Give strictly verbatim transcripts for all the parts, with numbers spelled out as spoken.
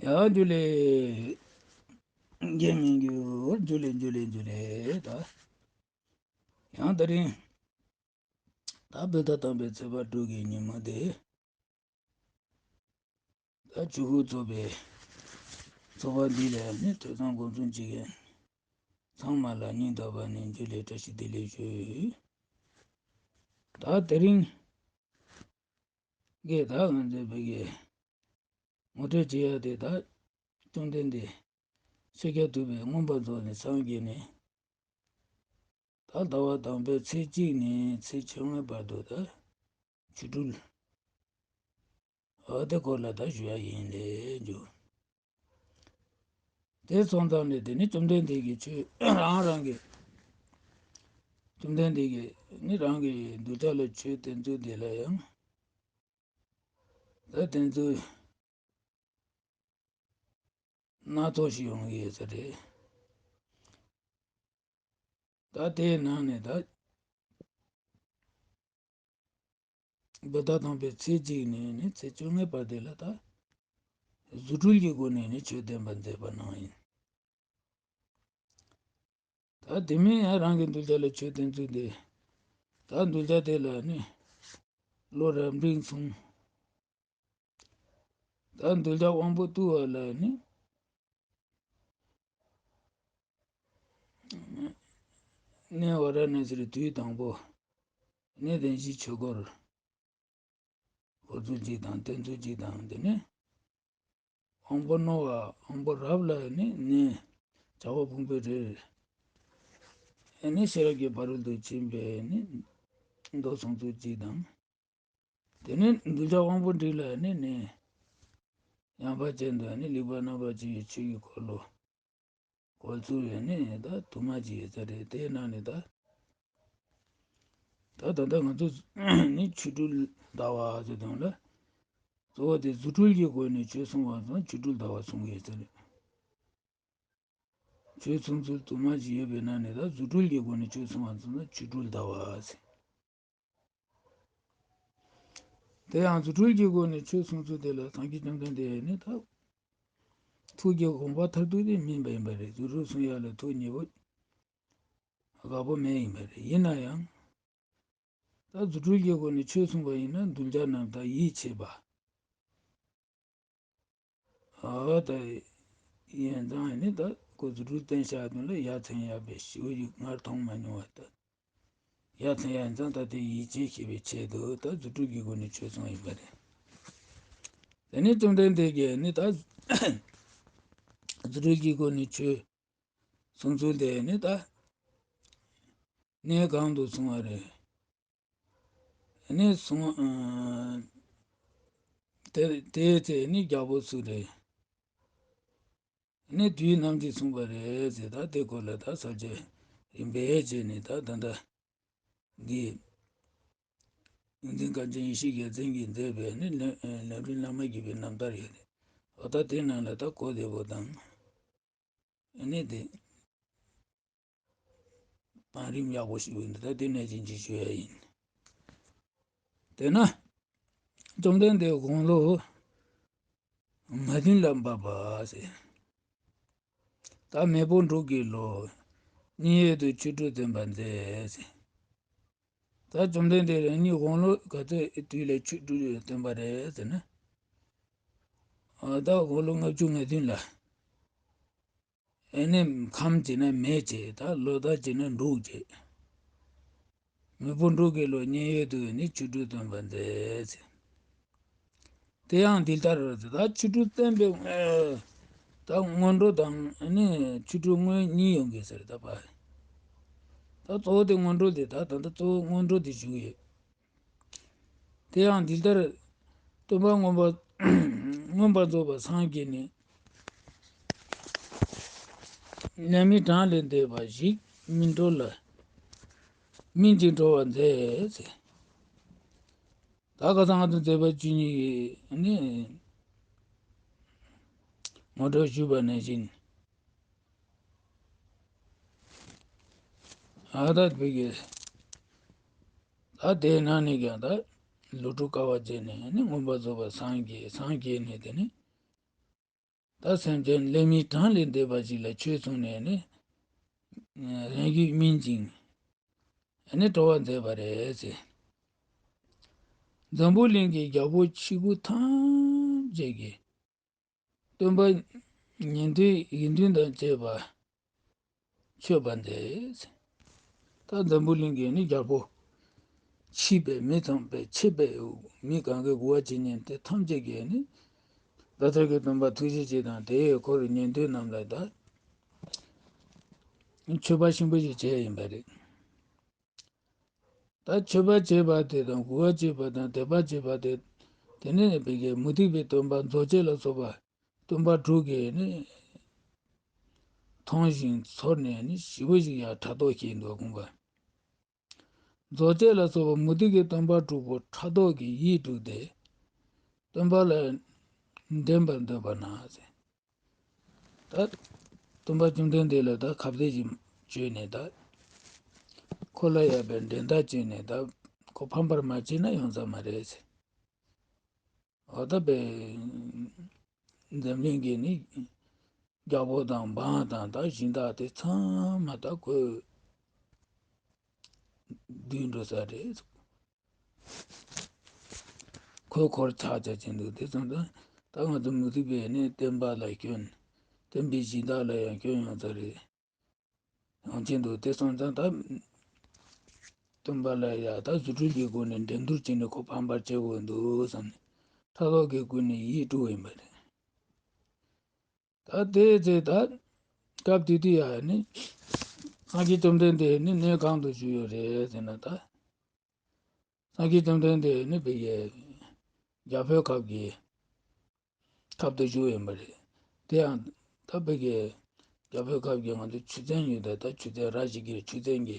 ཡ་འཇུ་ལེ། རྒན་མི་འགྱུར་འཇུ་ལེ་འཇུ་ལེ་འཇུ་ལེ་ད། ཡང་དེ་རིང་། ད་བོད་ཟླ་དང་པོའི་ཚེས་པ་དྲུག་གི་ཉིན་མོ་དེ། ད་ཆོས་སྐུ་ཚོགས་པའི་ཚོགས་པ་འདི་ལ་ནི་ཐོས་བསམ་སྒོམ་གསུམ་བྱེད་མཁན་ཚང་མ་ལ་སྙིང་ཐག་པ་ནས་འཇུ་ལེ་བཀྲ་ཤིས་བདེ་ལེགས་ཞུ། ད་དེ་རིང་གི་ད་ང་ཚོའི་བོད་ཀྱི་ངོ་སྤྲོད་བྱེད་ཡ་དེ་ད་བཅོམ་ལྡན་འདས་ཤཱཀྱ་ཐུབ་པས་མངོན་པར་རྫོགས་ནས་སངས་རྒྱས་ནས། ད་ཟླ་བ་དང་པོའི་ཚེས་གཅིག་ནས་ཚེས་བཅོ་ལྔའི་བར་དུ་ད་ཆོ་འཕྲུལ། འོ་དེ་སྐོར་ལ་ད་ཞུ་ཡ་ཡིན་ལས་འཇུ། དེ་སོང་ཙང་ནས་དེ་ནི་བཅོམ་ལྡན་འདས་ཀྱིས་ཆོས་རང་རང་གི། བཅོམ་ལྡན་འདས་ཀྱིས་ནི་རང་གི་གདུལ་བྱ་ལ་ཆོས་བསྟན་ཚུལ་དེ་ལ་ཡང་། ད་བསྟན་ཚུལ་སྣ་ཚོགས་ཤིག་ཡོང་གི་ཡོད་ས་རེད། ད་དེའི་ནང་ནས་ད་བོད་ཟླ་དང་པོའི་ཚེས་གཅིག་ནས་ནི་ཚེས་བཅོ་ལྔའི་བར་དེ་ལ་ད་རྫུ་འཕྲུལ་གྱི་སྒོ་ནས་ནི་ཆོས་བསྟན་པ་མཛད་པ་གནང་ཡིན། ད་དེ་མིན་ཡང་རང་གི་གདུལ་བྱ་ལ་ཆོས་བསྟན་ཚུལ་དེ། ད་གདུལ་བྱ་དེ་ལ་ནི་བློ་རབ་འབྲིང་མཚུངས། ད་གདུལ་བྱ་དབང་པོ་བཏུལ་བ་ལ་ནི། གནས་ཝཱ་ར་ཎཱ་སིར་དུས་དང་པོ། གནས་བདེན་བཞིའི་ཆོས་འཁོར། འཁོར་ཚུལ་གཅིག་དང་བསྟན་ཚུལ་གཅིག་དང་དེ་ནས། དབང་པོ་རྣོ་བ་དབང་པོ་རབ་ལ་ནི་གནས་བྱ་བ་ཕུང་པོའི་རིར། ཨེ་ནི་ཤེས་རབ་ཀྱི་ཕ་རོལ་ཏུ་ཕྱིན་པའི་ནི་མདོ་གསུང་ཚུལ་གཅིག་དང་། དེ་ནས་གདུལ་བྱ་དབང་པོ་འབྲིང་ལ་ནི་ནི། ཡངས་པ་ཅན་དུ་ནི་ལེགས་པར་རྣམ་པར་དཔྱད་པའི་ཆོས་ཀྱི་འཁོར་ལོ། འཁོར་ཚུལ་ཡང་ནི་ད་དུ་མ་ཅིག་ཡོད་ས་རེད་དེའི་ནང་ནས་ད། ད་ད་ལྟ་ང་ཚོ་ནི་ཆོ་འཕྲུལ་ཟླ་བ་ཟེར་དོན་ལ། གཙོ་བོ་དེ་རྫུ་འཕྲུལ་གྱི་སྒོ་ནས་ཆོས་གསུང་བ་ཚོ་ཆོ་འཕྲུལ་ཟླ་བ་གསུང་གི་ཡོད་ས་རེད། ཆོས་གསུང་ཚུལ་དུ་མ་ཅིག་ཡོད་པའི་ནང་ནས་ད་རྫུ་འཕྲུལ་གྱི་སྒོ་ནས་ཆོས་གསུང་བ་ཚོ་ན་ཆོ་འཕྲུལ་ཟླ་བ་ཟེར། དེ་ཡང་རྫུ་འཕྲུལ་གྱི་སྒོ་ནས་ཆོས་གསུང་ཚུལ་དེ་ལ་སངས་རྒྱས་བཅོམ་ལྡན་འདས་ནི་ད། ཐུགས་ཀྱི་དགོངས་པ་མཐར་ཐུག་དེ་སྨིན་པ་ཡིན་པ་རེད། རྫུ་འཕྲུལ་གསུང་ཡ་ལ་ཐུགས་མཉེས་པོ་དགའ་པོ་མེད་ཡིན་པ་རེད། ཡིན་ན་ཡང་། ད་རྫུ་འཕྲུལ་གྱི་སྒོ་ནས་ཆོས་གསུངས་པ་ཡིན་ན་གདུལ་བྱ་རྣམས་ད་ཡིད་ཆེས་པ། ཨ་ད་ཡིན་ཙང་ནི་ད་ཁོ་རྫུ་འཕྲུལ་བསྟན་བྱ་དོན་ལ་ཡ་མཚན་ཡ་བའི་ཞི་བ་ཡིག་སྔར་མཐོང་མ་མྱོང་བ་ད། ཡ་མཚན་ཡ་ཡིན་ཙང་ད་དེ་ཡིད་ཆེས་བྱེད་པའི་ཆེད་དུ་ད་རྫུ་འཕྲུལ་གྱི་སྒོ་ནས་ཆོས་གསུངས་ཡིན་པ་རེད། དེ་ནས་བཅོམ་ལྡན་འདས་ཀྱིས་ནི་ད་རྫུ་འཕྲུལ་གྱི་སྒོ་ནས་ཆོས་གསུང་ཚུལ་དེ་ནི་ད་གནས་གང་དུ་གསུང་བ་རེད། ནི་གསུང་ཨ་དེ་དེའི་ཚེ་ནི་རྒྱལ་པོ་སུ་རེད། ནི་དུས་ནམ་གྱིས་གསུངས་པ་རེད་ཟེར་ད་དེ་སྐོར་ལ་ད་ས་བཅད་རིམ་པས་བྱས་ནས་ད་ད་ལྟ་འདི་ཡོངས་འཛིན་དཀར་ཆེན་ཡེ་ཤེས་རྒྱལ་མཚན་གྱིས་མཛད་པའི་ནི་ལམ་རིམ་བླ་མ་བརྒྱུད་པའི་རྣམ་ཐར་ཡོད་རེད། འོ་ད་དེ་ནང་ལ་ད་གོ་བདེ་པོ་དང་། ཨ་ནི་དེ། བང་རིམ་ཡག་པོ་ཞིག་ཡོད་འདུག་ད་དེ་ནས་ཅིག་ཅིག་ཞུ་ཡ་ཡིན། དེས་ན། བཅོམ་ལྡན་འདས་དགུང་ལོ་ང་བདུན་ལ་འབབ་པ་ཟེར། ད་མེས་པོ་འབྲུག་གི་ལོ། གཉིས་ཡོད་དུ་ཆོ་འཕྲུལ་སྟོན་པ་མཛད་ཟེར། ད་བཅོམ་ལྡན་འདས་རང་ཉིད་དགུང་ལོ་ག་ཚོད་དུས་ལ་ཆོ་འཕྲུལ་སྟོན་པ་རེད་ཟེར་ན། ཨ་ད་དགུང་ལོ་ལྔ་བཅུ་ང་བདུན་ལ། ཨེ་ནི་ཁམས་བྱས་ན་མེ་བྱས། ད་ལོ་ཟླ་བྱས་ན་འབྲུག་བྱས། མེས་པོ་འབྲུག་གི་ལོ་གཉིས་ཡོད་དུ་ནི་ཆོ་འཕྲུལ་སྟོན་པ་མཛད་ཟེར། དེ་ཡང་འདི་ལྟར་ད་ཆོ་འཕྲུལ་བསྟན་པའི་ད་སྔོན་འགྲོ་དང་ནི་ཆོ་འཕྲུལ་དངོས་གཉིས་ཡོང་གི་ཟེར་ད་པ། ད་གཙོ་བོ་དེ་སྔོན་འགྲོ་དེ་ད་ད་ལྟ་གཙོ་བོ་སྔོན་འགྲོ་དེ་ཞུ་གི་ཡོད། དེ་ཡང་འདི་ལྟར་སྟོན་པ་མངོན་པ་མངོན་པར་རྫོགས་པར་སངས་རྒྱས་ནས། ནད་མེད་གྲངས་ལས་འདས་པ་ཞིག་སྨིན་གྲོལ་ལ་སྨིན་ཅིང་གྲོལ་བར་མཛད་ཟེར། ད་ཁ་སང་ང་ཚོ་མཛད་པ་བཅུ་གཉིས་ཀྱི་ནི་ངོ་སྤྲོད་ཞུས་པ་ནང་བཞིན། ཨ་ད་བོད་ཀྱི་ད་དེའི་ནང་ནས་ཀྱང་ད་ལོ་དྲུག་དཀའ་བ་སྤྱད་ནས་ནི་མངོན་པར་རྫོགས་པར་སངས་རྒྱས། སངས་རྒྱས་ནས་དེ་ནི། ད་སེམས་ཅན་ལས་མིན་གྲངས་ལས་འདས་པ་ཞིག་ལ་ཆོས་གསུངས་ནས་ནི། རང་རྒྱུད་སྨིན་ཅིང་། ནི་གྲོལ་བར་མཛད་པ་རེད་ཟེར། འཛམ་བུ་གླིང་གི་རྒྱལ་པོ་ཆེ་དགུ་ཐམས་ཅད་ཀྱི། སྟོན་པ་ཉན་ཐོས་དགེ་འདུན་དང་བཅས་པ་མཆོད་པ་མཛད། ད་འཛམ་བུ་གླིང་གི་ནི་རྒྱལ་པོ་ཆེ་བའི་མི་ཚང་བའི་ཆེ་བའི་མི་གང་གི་གུས་པ་བྱེད་མཁན་དེ་ཐམས་ཅད་ཀྱིས་ནི་བདག་ཅག་གི་སྟོན་པ་ཐུགས་རྗེ་ཆེ་དང་དེའི་འཁོར་ཉན་ཐོས་རྣམས་ལ་ད་མཆོད་པ་ཆེན་པོ་ཞིག་བྱས་ཡིན་པ་རེད། ད་མཆོད་པ་བྱས་པ་དེ་དང་གུས་པ་བྱས་པ་དང་དད་པ་བྱས་པ་དེ། དེ་ནས་བི་གའི་མུ་སྟེགས་པའི་སྟོན་པ་རྫོགས་བྱེད་ལ་སོགས་པ་སྟོན་པ་དྲུག་གིས་ནི་མཐོང་ཞིང་ཚོར་ནས་ནི་ཞེ་པོ་ཞིག་ཡང་ཕྲག་དོག་སྐྱེས་འདུག་ཁོང་པ། རྫོགས་བྱེད་ལ་སོགས་པ་མུ་སྟེགས་ཀྱི་སྟོན་པ་དྲུག་པོ་ཕྲག་དོག་གིས་ཡིད་དཀྲུགས་ཏེ། སྟོན་པ་ལ་འགྲན་པར་འདོད་པ་ན་ཟེར། ད་སྟོན་པ་བཅོམ་ལྡན་འདས་ལ་ད་ཁ་གཏད་ཀྱིས་གཅོད་ནས་ད། ཁོ་ལ་ཡོད་པའི་འགྲན་ཟླ་གཅོད་ནས་ད། ཁོ་ཕམ་པར་མ་བྱས་ན་ཡོང་ས་མ་རེད་ཟེར། འོ་ད་པའི་འཛམ་གླིང་གི་ནི་རྒྱལ་པོ་དང་འབངས་དང་ད་སྦྱིན་བདག་དེ་ཚང་མ་ད་ཁོས་བསྡུས་འགྲོ་ས་རེད། ཁོས་འཁོར་ཆགས་ཆགས་ཀྱི་འདུག་དེ་ཙམ་དུ་ད་ང་ཚོ་མུ་སྟེགས་པས་ནི་བསྟན་པ་ལ་སྐྱོན། བསྟན་པའི་སྦྱིན་བདག་ལ་ཡང་སྐྱོན་ཡོང་ས་རེད། ཡོང་གི་འདུག་དེ་སོང་ཙང་ད། སྟོན་པ་ལ་ཡ་ད་རྫུ་འཕྲུལ་གྱི་སྒོ་ནས་འགྲན་བསྡུར་བྱས་ནས་ཁོ་ཕམ་པར་བྱེད་དགོས་འདུག་བསམ་ནས་ཕྲག་དོག་གི་སྒོ་ནས་ཡིད་དཀྲུགས་ཡིན་པ་རེད། ད་དེ་ཚེ་ད་སྐབས་དེ་དུས་ཡ་ནི་སངས་རྒྱས་བཅོམ་ལྡན་འདས་ནི་གནས་གང་དུ་བཞུགས་ཡོད་རེད་ཟེར་ན་ད། སངས་རྒྱས་བཅོམ་ལྡན་འདས་ནི་བི་གའི་རྒྱ་བོད་ཁབ་ཀྱི་ཁབ་ཏུ་བཞུགས་ཡོད་པ་རེད། དེ་ཡང་ད་བི་གའི་རྒྱ་བོད་ཁབ་ཀྱི་ང་ཚོ་ཆུ་ཚན་ཡོད་དེ་ད་ཆུ་ཚན་ར་བཞི་གི་ཆུ་ཚན་གྱི་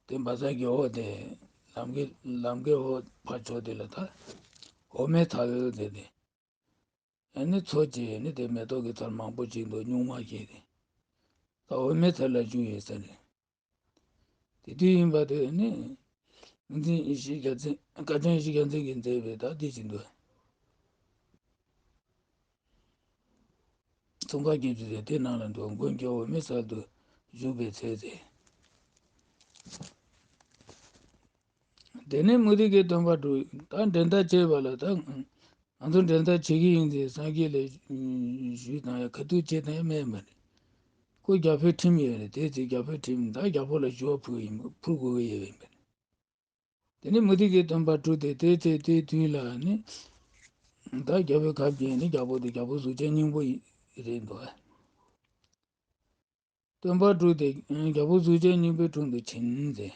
དེ་བ་ཚྭ་གི་འོག་དེ་ལམ་གི་ལམ་གི་འོག་ཕར་ཕྱོགས་དེ་ལ་ད་འོ་མའི་ཚལ་དེ་དེ། ཨ་ནི་མཚོ་བཅད་ནི་དེ་མེ་ཏོག་གི་ཚལ་མང་པོ་ཅིག་འདུག་སྨྱུག་མ་བྱས་ཏེ། ད་འོ་མའི་ཚལ་ལ་བཞུགས་ཡོད་ས་རེད། དེ་དུས་ཡིན་པ་དེ་ནི། ངོས་འཛིན་ཡེ་ཤེས་རྒྱལ་མཚན་བཀའ་བསྟན་ཡེ་ཤེས་རྒྱལ་མཚན་གྱིས་མཛད་པའི་ད་དེ་བཞིན་དུ། ཙོང་ཁ་རྒྱལ་པོ་དེ་དེ་ནང་ལ་འདུག་མགོན་སྐྱབས་འོ་མའི་ཚལ་དུ་བཞུགས་པའི་ཚེ་ཚེ། དེ་ནས་མུ་སྟེགས་ཀྱི་སྟོན་པ་དྲུག་ད་འགྲན་ཟླ་བྱེད་པ་ལ་ད། ང་ཚོ་འགྲན་ཟླ་བྱེད་ཀྱི་ཡིན་ཟེར་སངས་རྒྱས་ལ་ཞུས་དང་ཡ་ཁ་ཐུག་བྱེད་དང་ཡ་མེད་མ་རེད། ཁོ་རྒྱ་བོད་ཁྲིམས་ཡོད་རེད་དེ་ཚེ་རྒྱ་བོད་ཁྲིམས་ད་རྒྱ་བོད་ལ་ཞུ་བ་ཕུལ་ཡིན་ཕུལ་དགོས་ཀྱི་ཡོད་པ་ཡིན་པ་རེད། དེ་ནས་མུ་སྟེགས་ཀྱི་སྟོན་པ་དྲུག་དེ་དེ་ཚེ་དེའི་དུས་ལ་ནི། ད་རྒྱ་བོད་ཁབ་ཀྱི་ནི་རྒྱལ་པོ་དེ་རྒྱལ་པོ་གཟུགས་ཅན་སྙིང་པོ་རེད་འདུག་སྟོན་པ་དྲུག་དེ་རྒྱལ་པོ་གཟུགས་ཅན་སྙིང་པོའི་དྲུང་དུ་ཕྱིན་ཏེ།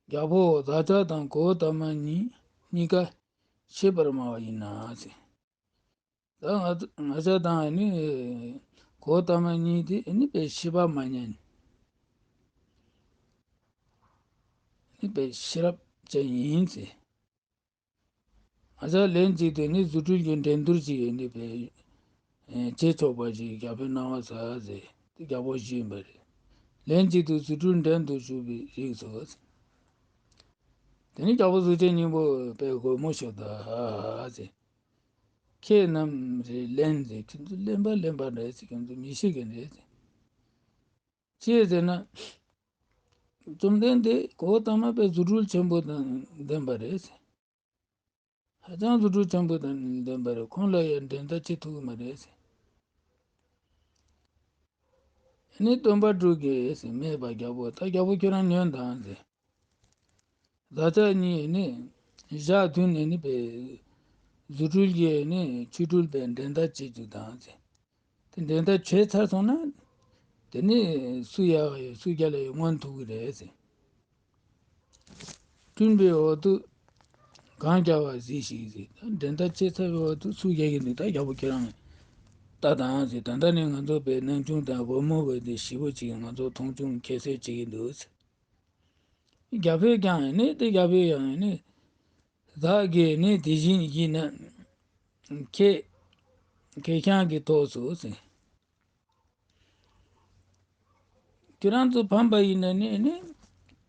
རྒྱལ་པོ་བདག་ཅག་དང་གོའུ་ཏ་མ་གཉིས་གཉིས་ཀ་ཤེས་པར་སྨྲ་བ་ཡིན་ན་ཟེར། ད་ང་ང་ཅག་དང་ནི་གོའུ་ཏ་མ་གཉིས་དེ་ནི་དཔེ་ཤེས་པ་མ་ཉན། ནི་དཔེ་ཤེས་རབ་ཅན་ཡིན་ཟེར། ང་ཅག་ལན་གཅིག་དེ་ནི་རྫུ་འཕྲུལ་གྱི་འགྲན་བསྡུར་ཅིག་ཡོད་ནི་པའི་བྱེད་ཆོག་པ་ཞིག་རྒྱལ་པོའི་གནང་བ་ཟ་ཟེར་དེ་རྒྱལ་པོ་ཞུས་པ་རེད། ལན་གཅིག་ཏུ་རྫུ་འཕྲུལ་འགྲན་དུ་ཞུགས་པའི་རིགས་སོ། དེ་ནི་རྒྱལ་པོ་གཟུགས་ཅན་སྙིང་པོ་པའི་སྒོ་མོ་ཞིག་ད་ཟེར། ཁྱེད་རྣམས་རེ་ལན་ཟེར་ཁྱོད་ཚོ་གླེན་པ་གླེན་པ་རེད་ཟེར་ཁྱོད་ཚོ་མི་ཤེས་མཁན་རེད་ཟེར། ཅི་ཟེར་ན། བཅོམ་ལྡན་འདས་གོའུ་ཏ་མ་པའི་རྫུ་འཕྲུལ་ཆེན་པོ་དང་ལྡན་པ་རེད། ཧ་ཅང་རྫུ་འཕྲུལ་ཆེན་པོ་དང་ལྡན་པ་རེད། ཁོང་ལ་ཡང་འགྲན་ཟླ་བྱེད་ཐུབ་ཀྱི་མ་རེད་ཟེར། ནི་སྟོན་པ་དྲུག་གིས་སྨྲས་པ། རྒྱལ་པོ་ད་རྒྱལ་པོ་ཁྱོད་རང་ཉོན་དང་ཟེར། བདག་ཅག་གཉིས་ནི་ཞག་བདུན་ནས་ནི་པའི་རྫུ་འཕྲུལ་གྱིས་ནི་ཆོ་འཕྲུལ་པའི་འགྲན་ཟླ་བྱེད་རྒྱུ་དང་ཟེར། དེ་འགྲན་ཟླ་བྱས་ཚར་སོང་ན། དེ་ནི་སུ་ཡག་ཡོད་སུ་རྒྱལ་ཡོད་མངོན་ཐུབ་ཀྱི་རེད་ཟེར། བསྐྲུན་པའི་འོག་ཏུ་གང་རྒྱལ་བ་གཟིགས་ཤིག་ཟེར། ད་འགྲན་ཟླ་བྱས་ཚར་བའི་འོག་ཏུ་སུ་རྒྱལ་གྱི་འདུག་ད་རྒྱལ་པོ་ཁྱེད་རང་ལྟ་དང་ཟེར། ད་ལྟ་ནས་ང་ཚོ་པའི་སྣང་ཆུང་དང་སྒོར་མོ་བས་དེ་ཞིབ་པོ་ཅིག་ང་ཚོ་མཐོང་ཆུང་ཁྱད་གསོད་བྱེད་ཀྱི་འདུག་ཟེར། རྒྱལ་པོས་ཀྱང་ནི་དེ་རྒྱལ་པོས་ཡང་ནི། བདག་གིས་ནི་དེ་བཞིན་བགྱིས་ན། ཁྱེད་ཁེར་རྐྱང་གི་ཐོག་སུ་ཟེར། ཁྱེད་རང་ཚོ་ཕམ་པ་ཡིན་ན་ནི་ནི།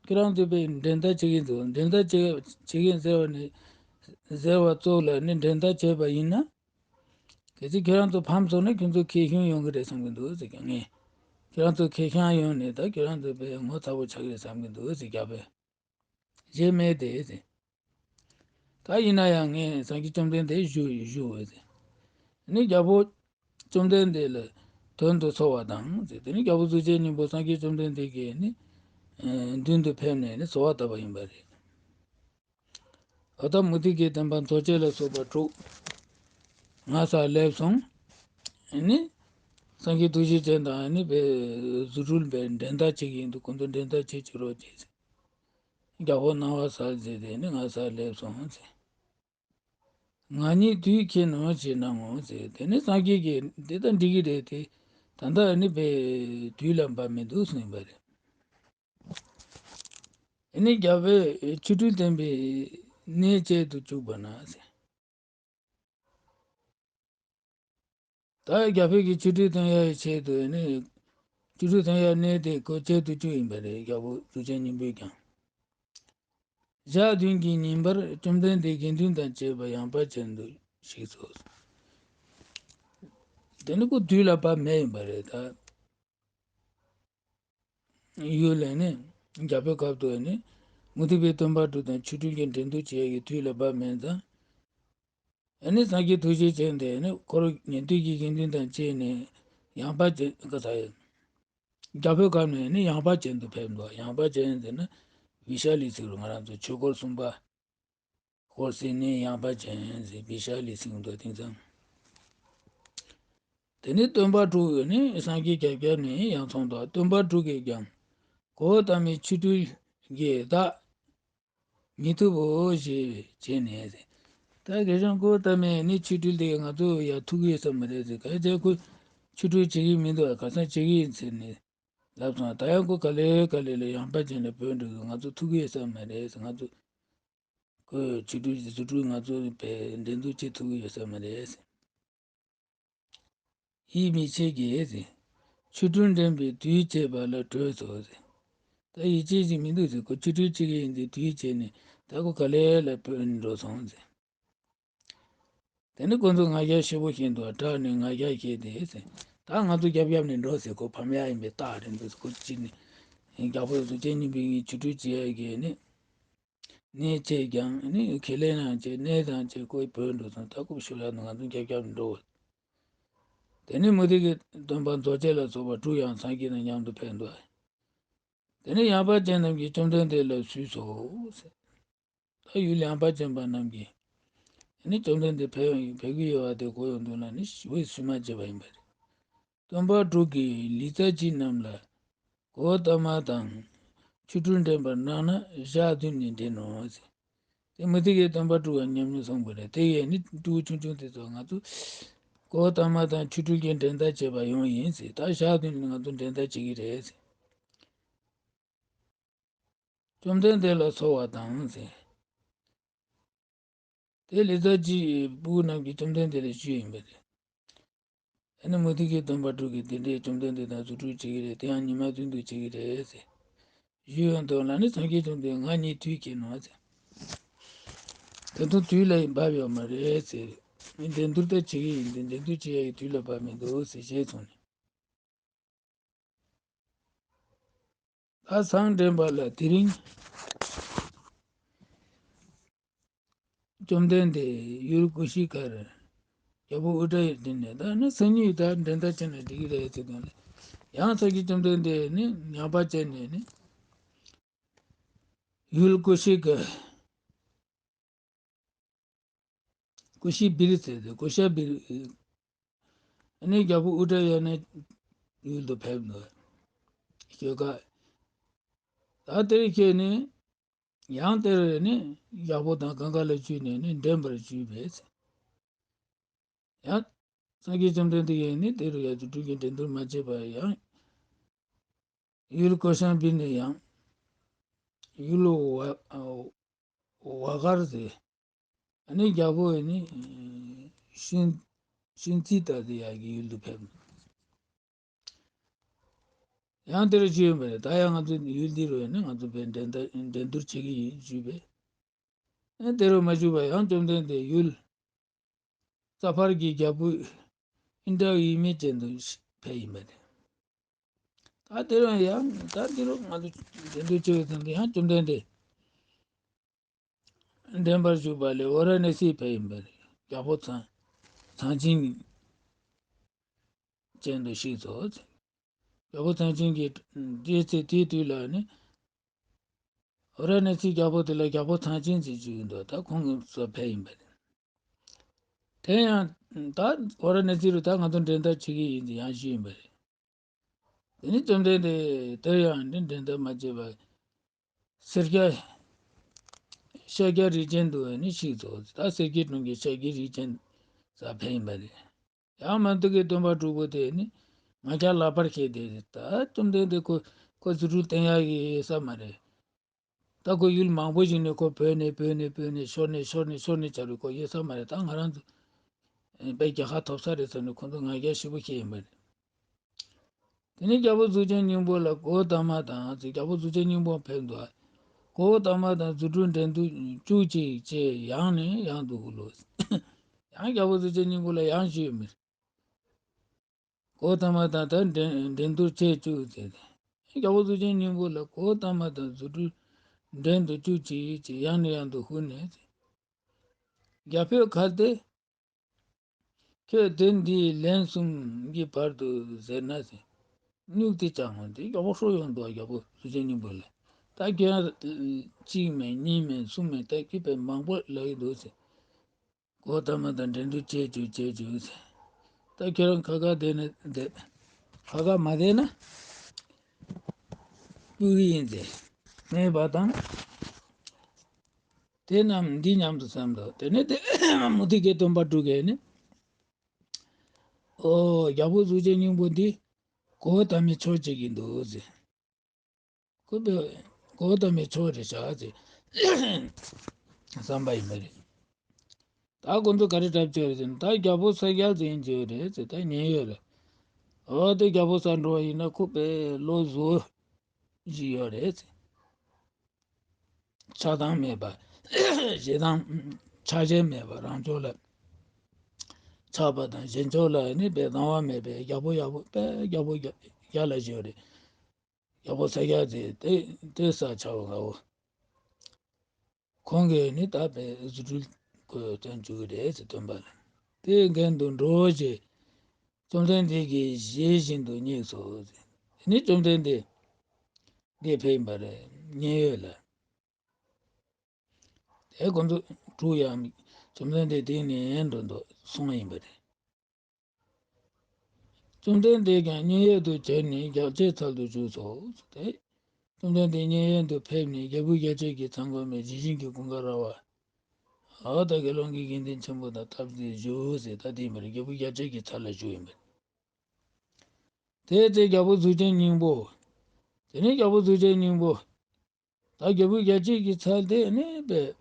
ཁྱེད་རང་ཚོ་པའི་འགྲན་ཟླ་བྱེད་ཀྱི་འདུག་འགྲན་ཟླ་བྱེད་བྱེད་ཀྱི་ཟེར་བ་ནི། ཟེར་བ་ཙོགས་ལ་ནི་འགྲན་ཟླ་བྱས་པ་ཡིན་ན། གལ་སྲིད་ཁྱེད་རང་ཚོ་ཕམ་སོང་ན་ཁྱོད་ཚོ་ཁེ་ཤུང་ཡོང་གི་རེད་བསམ་གི་འདུག་ཟེར་ཀྱང་ངས། ཁྱེད་རང་ཚོ་ཁེ་ཤང་ཡོང་ནས་ད་ཁྱེད་རང་ཚོ་དཔེ་ངོ་ཚ་པོ་ཆགས་ཀྱི་རེད་བསམ་གི་འདུག་ཟེར། རྒྱལ་པོས་རྗེས་མེད་དེ་ཟེར། ད་ཡིན་ན་ཡང་ངས་སངས་རྒྱས་བཅོམ་ལྡན་འདས་ཞུ་ཞུ་འོས་ཟེར། ནི་རྒྱལ་པོ་བཅོམ་ལྡན་འདས་ལ་དོན་དུ་གསོལ་བ་དང་ཟེར། དེ་ནི་རྒྱལ་པོ་གཟུགས་ཅན་སྙིང་པོ་སངས་རྒྱས་བཅོམ་ལྡན་འདས་ཀྱི་ནི་མདུན་དུ་ཕེབས་ནས་ནི་གསོལ་བ་བཏབ་པ་ཡིན་པ་རེད། འོ་ད་མུ་སྟེགས་ཀྱི་སྟོན་པ་རྫོགས་བྱེད་ལ་སོགས་པ་དྲུག་ང་སར་སླེབས་སོང་། ནི་སངས་རྒྱས་ཐུགས་རྗེ་ཅན་དང་ནི་དཔེ་རྫུ་འཕྲུལ་དཔེ་འགྲན་ཟླ་བྱེད་ཀྱི་ཡིན་འདུག་ཁོང་ཚོ་འགྲན་ཟླ་བྱེད་བྱེད་རོགས་བྱེད་ཟེར། རྒྱལ་པོ་སྣང་བ་གསལ་མཛད་དེ་ནི་ང་སར་སླེབས་སོང་ཟེར། ང་གཉིས་དུས་ཁྱེད་ནང་བྱེད་གནང་ངོ་ཟེར། དེ་ནི་སངས་རྒྱས་ཀྱིས་འདི་ལྟར་འགྲིག་གི་རེད་དེ། ད་ལྟ་ནི་དཔེ་དུས་ལ་བབ་མི་འདུག་གསུངས་པ་རེད། ཨ་ནི་རྒྱལ་པོས་ཆོ་འཕྲུལ་སྟོན་པའི་གནས་བཅད་དུ་བཅུག་པ་ན་ཟེར། ད་རྒྱལ་པོས་ཀྱི་ཆོ་འཕྲུལ་སྟོན་ཡ་ཡི་ཆེད་དུ་ནི། ཆོ་འཕྲུལ་སྟོན་ཡ་གནས་དེ་ཁོ་བཅད་དུ་བཅུག་ཡིན་པ་རེད། རྒྱལ་པོ་གཟུགས་ཅན་སྙིང་པོས་ཀྱང་། ཞག་བདུན་གྱི་ཉིན་པར་བཅོམ་ལྡན་འདས་དགེ་འདུན་དང་བཅས་པ་ཡངས་པ་ཅན་དུ་གཤེགས་སོ། དེ་ནི་ཁོ་དུས་ལ་བབ་མེད་ཡིན་པ་རེད་ད། ཡུལ་ལས་ནི། རྒྱལ་པོའི་སྐབས་དུ་ནི། མུ་སྟེགས་པའི་སྟོན་པ་དྲུག་དང་ཆོ་འཕྲུལ་གྱི་འགྲན་བསྡུར་བྱེད་ཡག་གི་དུས་ལ་བབ་མེད་ཙང་། ཨ་ནི་སངས་རྒྱས་ཐུགས་རྗེ་ཅན་དེ་ནི་འཁོར་ཉན་ཐོས་ཀྱི་དགེ་འདུན་དང་བཅས་ནས་ཡངས་པ་ཅན་ག་ས་ཡོད། རྒྱལ་པོའི་སྐབས་ནས་ནི་ཡངས་པ་ཅན་དུ་ཕེབས་འདུག་ཡངས་པ་ཅན་ཟེར་ན་བི་ཤ་ལི་ཟེར་རུ་ང་རང་ཚོ་ཆོས་འཁོར་གསུམ་པ། འཁོར་སེང་ནི་ཡངས་པ་ཅན་ཟེར་བི་ཤ་ལི་ཟེར་འདུག་དེང་སང་། དེ་ནི་སྟོན་པ་དྲུག་ནི་སངས་རྒྱས་རྒྱབ་རྒྱབ་ནས་ཡང་ཚོང་དུ་སྟོན་པ་དྲུག་གིས་ཀྱང་གོའུ་ཏ་མའི་ཆོ་འཕྲུལ་གྱིས་བདག་མི་ཐུབ་བོ་ཞེས་བྱས་ནས་ཟེར། ད་དགེ་སྦྱོང་གོའུ་ཏ་མའི་ནི་ཆོ་འཕྲུལ་དེ་ང་ཚོ་ཡ་ཐུག་གི་ཡོད་ས་མ་རེད་ཟེར། ག་ཚད་ཁོ་ཆོ་འཕྲུལ་བྱེད་ཀྱི་མི་འདུག་ག་ས་བྱེད་ཀྱི་ཡིན་ཟེར་ནས་ལབ་སོང་། ད་ཡང་ཁོ་ག་ལེ་ག་ལེ་ལ་ཡངས་པ་ཅན་ལ་བོས་འགྲོ་གི། ང་ཚོ་ཐུག་གི་ཡོད་ས་མ་རེད་ཟེར། ང་ཚོ་ཁོས་ཆོ་འཕྲུལ་རྫུ་འཕྲུལ་ང་ཚོ་བས་འགྲན་བསྡུར་བྱེད་ཐུབ་ཀྱི་ཡོད་ས་མ་རེད། ཡིད་མི་ཆེས་ཀྱིས་ཟེར། ཆོ་འཕྲུལ་འགྲན་པའི་དུས་བྱས་པ་ལ་བྲོས་སོ་ཟེར། ད་ཡིད་ཆེས་ཀྱི་མི་འདུག་ཟེར། ཁོ་ཆོ་འཕྲུལ་བྱེད་ཀྱི་ཡིན་དུས་དུས་བྱས་ནས་ད་ཁོ་ག་ལེ་ལ་བྲོས་འགྲོ་སོང་ཟེར། དེ་ནི་ཁོ་ཚོ་ང་རྒྱལ་ཞེ་པོ་ཞིག་འདུག་དྲག་ནས་ང་རྒྱལ་སྐྱེས་ཏེ་ཟེར། ད་ང་ཚོ་རྒྱབ་རྒྱབ་ནས་འགྲོ་ཟེར། ཁོ་ཕམ་ཡ་ཡིན་པའི་རྟགས་རེད་འདུག་ཁོ་གཅིག་ནས་རྒྱལ་པོ་གཟུགས་ཅན་སྙིང་པོའི་ཆོ་འཕྲུལ་བྱེད་ཡ་གི་ནི། གནས་བཅས་ཀྱང་ནི་ཁས་ལེན་ཡང་བཅས་གནས་དང་བཅས་ཀོའི་བོད་འགྲོ་སོང་། ད་ཁུག་ཤོར་ཡ་ནི་ང་ཚོ་རྒྱབ་རྒྱབ་འགྲོ། དེ་ནི་མུ་སྟེགས་ཀྱི་སྟོན་པ་རྫོགས་བྱེད་ལ་སོགས་པ་དྲུག་ཡང་སངས་རྒྱས་དང་མཉམ་དུ་ཕེབས་འདུག་དེ་ནི་ཡངས་པ་ཅན་རྣམས་ཀྱིས་བཅོམ་ལྡན་འདས་ལ་བསུས་སོ། ད་ཡུལ་ཡངས་པ་ཅན་པ་རྣམས་ཀྱིས་ནི་བཅོམ་ལྡན་འདས་ཕེབས་ཕེབས་ཀྱི་ཡོད་པ་དེ་གོ་ཡོང་དུས་ལ་ནི་ཞི་བའི་བསུ་མ་བྱས་པ་ཡིན་པ་རེད། སྟོན་པ་དྲུག་གིས་ལི་ཙ་ཅི་རྣམས་ལ་གོའུ་ཏ་མ་དང་ཆོ་འཕྲུལ་འགྲན་པར་གནང་ན་ཞག་བདུན་ནས་འགྲན་ནོ་ཟེར། དེ་མུ་སྟེགས་ཀྱི་སྟོན་པ་དྲུག་ག་མཉམ་མཉམ་གསུངས་པ་རེད། དེ་ཡས་ནི་ཕྲུ་གུ་ཆུང་ཆུང་དེ་ཚོ་ང་ཚོ་གོའུ་ཏ་མ་དང་ཆོ་འཕྲུལ་གྱི་འགྲན་ཟླ་བྱེད་པར་ཡོང་ཡིན་ཟེར། ད་ཞག་བདུན་ནས་ང་ཚོ་འགྲན་ཟླ་བྱེད་ཀྱི་རེད་ཟེར། བཅོམ་ལྡན་འདས་ལ་གསོལ་བ་དང་ཟེར། དེ་ལི་ཙ་ཅིའི་སྤུ་གུ་རྣམས་ཀྱིས་བཅོམ་ལྡན་འདས་ལ་ཞུས་ཡིན་པ་རེད། ཨ་ནི་མུ་སྟེགས་ཀྱི་སྟོན་པ་དྲུག་གིས་དེ་འདྲའི་བཅོམ་ལྡན་འདས་དང་རྫུ་འཕྲུལ་བྱེད་ཀྱི་རེད། དེ་ཡང་ཉི་མ་བདུན་དུ་བྱེད་ཀྱི་རེད་ཟེར། ཞུས་ཡོང་དུས་ལ་ནི་སངས་རྒྱས་བཅོམ་ལྡན་ང་གཉིས་དུས་ཁྱེད་ནོ་ཟེར། ད་དུང་དུས་ལ་བབ་ཡོད་མ་རེད་ཟེར། འགྲན་བསྡུར་ད་བྱེད་ཀྱི་ཡིན་ཏེ་འགྲན་བསྡུར་བྱེད་ཡ་ཡི་དུས་ལ་བབ་མི་འདུག་ཟེར་བཤད་སོང་ནས། ད་སང་འདྲེན་པ་ལ་དེ་རིང་བཅོམ་ལྡན་འདས་ཡུལ་ཀུ་ཤི་ཀར་རྒྱལ་པོ་ཨུ་ཏྲ་ཡི་དྲིན་ནས་ད་ནི་སང་ཉིན་ད་འགྲན་ཟླ་བྱས་ན་འགྲིག་གི་རེད་ཟེར་དོན་ལ། ཡང་སངས་རྒྱས་བཅོམ་ལྡན་འདས་ནི་ཉམས་པ་བྱས་ནས་ནི་ཡུལ་ཀུ་ཤི་ཀ་ཀུ་ཤི་བིར་ཟེར་ཏེ་ཀུ་ཤ་བིར། ཨ་ནི་རྒྱལ་པོ་ཨུ་ཏྲ་ཡ་ནའི་ཡུལ་དུ་ཕེབས་འདུག་ཞོལ་ཁ། ད་དེར་ཁྱེད་ནི་ཡང་དེར་ནི་ཡག་པོ་དང་གང་ག་ལ་བཅུག་ནས་ནི་འདྲེན་པར་བཅུག་པས། ཡང་སངས་རྒྱས་བཅོམ་ལྡན་འདས་ཀྱིས་ནི་དེ་རུ་ཡ་དུ་སྤྲུལ་གྱི་འགྲན་བསྡུར་མ་བྱས་པར་ཡང་ཡུལ་ཀོ་ཤམ་བི་ནི་ཡང་ཡུལ་བ་བ་གར་ཟེར། ཨ་ནི་རྒྱལ་པོ་ནི་ཤིན་ཤིན་ཙི་ཏ་ཟེར་ཡག་གི་ཡུལ་དུ་ཕེབས། ཡང་དེར་ཞུས་པ་རེད། ད་ཡང་ང་ཚོ་ཡུལ་འདི་རུ་ནི་ང་ཚོ་བས་འགྲན་ཟླ་འགྲན་བསྡུར་བྱེད་ཀྱི་ཡིན་ཞུས་པས། ཨ་དེ་རུ་མ་ཞུས་པར་ཡང་བཅོམ་ལྡན་འདས་ཡུལ་ས་ཕར་གྱི་རྒྱལ་པོ་ ཨིན་དྲ་ཡུལ་མི་ཅན་དུ་ཕེབས་ཡིན་པ་རེད། ད་དེ་རུ་ཡང་ད་དེ་རུ་ང་ཚོ་འགྲན་བསྡུར་བྱེད་པའི་དོན་དུ་ཡང་བཅོམ་ལྡན་འདས་འདྲེན་པར་བཞུགས་པ་ལས་ཝཱ་ར་ཎ་སི་ཕེབས་ཡིན་པ་རེད། རྒྱལ་པོ་ཚངས་ཚངས་བྱིན་ཅན་དུ་གཤེགས་སོ། རྒྱལ་པོ་ཚངས་བྱིན་གྱིས་དེའི་ཚེ་དེའི་དུས་ལ་ནི། ཝཱ་ར་ཎ་སིའི་རྒྱལ་པོ་དེ་ལ་རྒྱལ་པོ་ཚངས་བྱིན་ཟེར་གྱི་ཡོད་འདུག་ད་ཁོང་གི་སར་ཕེབས་ཡིན་པ་རེད། དེ་ཡང་ད་ཝཱ་ར་ཎ་སི་རུ་ད་ང་ཚོ་འགྲན་ཟླ་བྱེད་ཀྱི་ཡིན་ཟེར་ཡང་ཞུས་ཡིན་པ་རེད། དེ་ནས་བཅོམ་ལྡན་འདས་དེར་ཡང་འགྲན་ཟླ་མ་བྱས་པར་སེར་སྐྱ་ཤཱཀྱ་རིགས་ཅན་དུ་ནི་གཤེགས་སོ། ད་སེར་སྐྱའི་གྲོང་ཁྱེར་ཤཱཀྱའི་རིགས་ཅན་སར་ཕེབས་ཡིན་པ་རེད། ཡང་མ་ཐུག་གི་སྟོན་པ་དྲུག་པོ་དེ་ནི་ང་རྒྱལ་ལག་པར་བཞེས་ཏེ། ད་བཅོམ་ལྡན་འདས་ཁོ་ཁོ་རྫུ་འཕྲུལ་བསྟན་ཡག་གི་ཡོད་ས་མ་རེད། ད་ཁོ་ཡུལ་མང་པོ་ཞིག་ནས་ཁོ་བྲོས་ནས་བྲོས་ནས་བྲོས་ནས་ཤོར་ནས་ཤོར་ནས་ཤོར་ནས་བྱ་རུ་ཁོ་ཡོད་ས་མ་རེད། ད་ང་རང་ཚོ་དཔེ་རྒྱལ་ཁ་ཐོབ་ས་རེད་ཟེར་ནས་ཁོ་ཚོ་ང་རྒྱལ་ཞེ་པོ་བཞེས་ཡིན་པ་རེད། དེ་ནས་རྒྱལ་པོ་གཟུགས་ཅན་སྙིང་པོ་ལ་གོའུ་ཏ་མ་དང་ཟེར། རྒྱལ་པོ་གཟུགས་ཅན་སྙིང་པོ་ཕེབས་འདུག་གོའུ་ཏ་མ་དང་རྫུ་འཕྲུལ་འགྲན་བསྡུར་བཅུག་ཅིག་ཅེས་ཡང་ནས་ཡང་དུ་ཧུ་ལོ། ཡང་རྒྱལ་པོ་གཟུགས་ཅན་སྙིང་པོ་ལ་ཡང་ཞུས་མི། གོའུ་ཏ་མ་དང་ད་འགྲན་འགྲན་བསྡུར་བྱེད་བཅུག་ཟེར། རྒྱལ་པོ་གཟུགས་ཅན་སྙིང་པོ་ལ་གོའུ་ཏ་མ་དང་རྫུ་འཕྲུལ་འགྲན་དུ་བཅུག་ཅིག་ཅེས་ཡང་ནས་ཡང་དུ་ཧུ་ནས་ཟེར། རྒྱ་བོད་ཁ་ཏེ། ཁྱོད་དེབ་འདི་ལན་གསུམ་གྱི་བར་དུ་ཟེར་ན་ཟེར། སྨྱུག་དེ་བཅག་འོང་དེ་རྒྱལ་པོ་ཧྲོ་ཡོང་འདུག་རྒྱལ་པོ་གཟུགས་ཅན་སྙིང་པོ་ལ། ད་ཁྱོད་གཅིག་མིན་གཉིས་མིན་གསུམ་མིན་ད་ཁྱོད་དཔེ་མང་པོ་ལབ་ཀྱི་འདུག་ཟེར། གོའུ་ཏ་མ་དང་འགྲན་བསྡུར་བྱེད་བཅུག་བྱེད་བཅུག་ཟེར། ད་ཁྱོད་རང་ཁ་ཁ་བསྡད་ན་བསྡད། ཁ་ཁ་མ་བསྡད་ན་སྤུ་གི་ཡིན་ཟེར། སྨྲས་པ་དང་། དེ་རྣམས་འདི་སྙམ་དུ་བསམས་ཏོ། དེ་ནས་དེ་མུ་སྟེགས་ཀྱི་སྟོན་པ་དྲུག་གིས་ནི། ཨོ་རྒྱལ་པོ་གཟུགས་ཅན་སྙིང་པོ་འདི་གོའུ་ཏ་མའི་ཕྱོགས་བྱེད་ཀྱི་འདུག་ཟེར། ཁོ་པས་གོའུ་ཏ་མའི་ཕྱོགས་རེད་བཞག་ཟེར་བསམ་པ་ཡིན་པ་རེད། ད་ཁོ་ཚོ་ག་རེ་འཁྲབ་ཀྱི་ཡོད་རེད་ཟེར་ན། ད་རྒྱལ་པོ་ས་སྐྱ་འཛིན་གྱི་ཡོད་རེད་ཟེར། ད་ཉན་ཡོད་རེད། འོ་དེ་རྒྱལ་པོ་སར་འགྲོ་བ་ཡིན་ན་ཁོ་པས་ལོ་བཟོ་བཞིན་ཡོད་རེད་ཟེར། ཆགས་སྡང་མེད་པ། ཞེ་སྡང་ཆགས་ཞེན་མེད་པ། རང་ཕྱོགས་ལ་ཆགས་པ་དང་གཞན་ཕྱོགས་ལ་ནི་དཔེ་སྡང་བ་མེད་པའི་རྒྱལ་པོ་ཡག་པོ་དཔེ་རྒྱལ་པོ་རྒྱ་རྒྱ་ལ་བཞུགས་རེད། རྒྱལ་པོ་ས་སྐྱ་ཟེར་དེ་དེ་ས་ཆ་བ་ལའོ། ཁོང་གིས་ནི་ད་དཔེ་རྫུ་འཕྲུལ་ཁོས་སྟོན་བཅུག་གི་རེད་ཟེར་སྟོན་པ་ལ། དེའི་མགྲོན་དུ་འགྲོ་ཞེས་བཅོམ་ལྡན་འདས་ཀྱིས་བཞེད་བཞིན་དུ་བསྙེགས་སོ་ཟེར། དེ་ནི་བཅོམ་ལྡན་འདས་འདི་ཕེབས་ཡིན་པ་རེད། མཉན་ཡོད་ལ། དེ་ཁོ་ཚོ་དྲུག་ཡང་བཅོམ་ལྡན་འདས་དེ་ནས་འགྲོ་འདུག་སོང་ཡིན་པ་རེད། བཅོམ་ལྡན་འདས་ཀྱང་མཉན་ཡོད་དུ་བྱོན་ནས་རྒྱལ་བྱེད་ཚལ་དུ་བཞུགས་སོ། དེ་བཅོམ་ལྡན་འདས་མཉན་ཡོད་དུ་ཕེབས་ནས་རྒྱལ་བུ་རྒྱལ་བྱེད་ཀྱི་ཚལ་འགོད་པའི་ཇི་བཞིན་གྱི་ཀུན་དགའ་ར་བ། འོ་ད་དགེ་སློང་གི་དགེ་འདུན་ཆེན་པོ་དང་ཐབས་ཟིན་བཞུགས་ཟེར། ད་དེ་ཡིན་པ་རེད། རྒྱལ་བུ་རྒྱལ་བྱེད་ཀྱི་ཚལ་ལ་བཞུགས་ཡིན་པ་རེད། དེ་ཚེ་རྒྱལ་པོ་གཟུགས་ཅན་སྙིང་པོ། དེ་ནས་རྒྱལ་པོ་གཟུགས་ཅན་སྙིང་པོ། ད་རྒྱལ་བུ་རྒྱལ་བྱེད་ཀྱི་ཚལ་དེ་ནི་པས།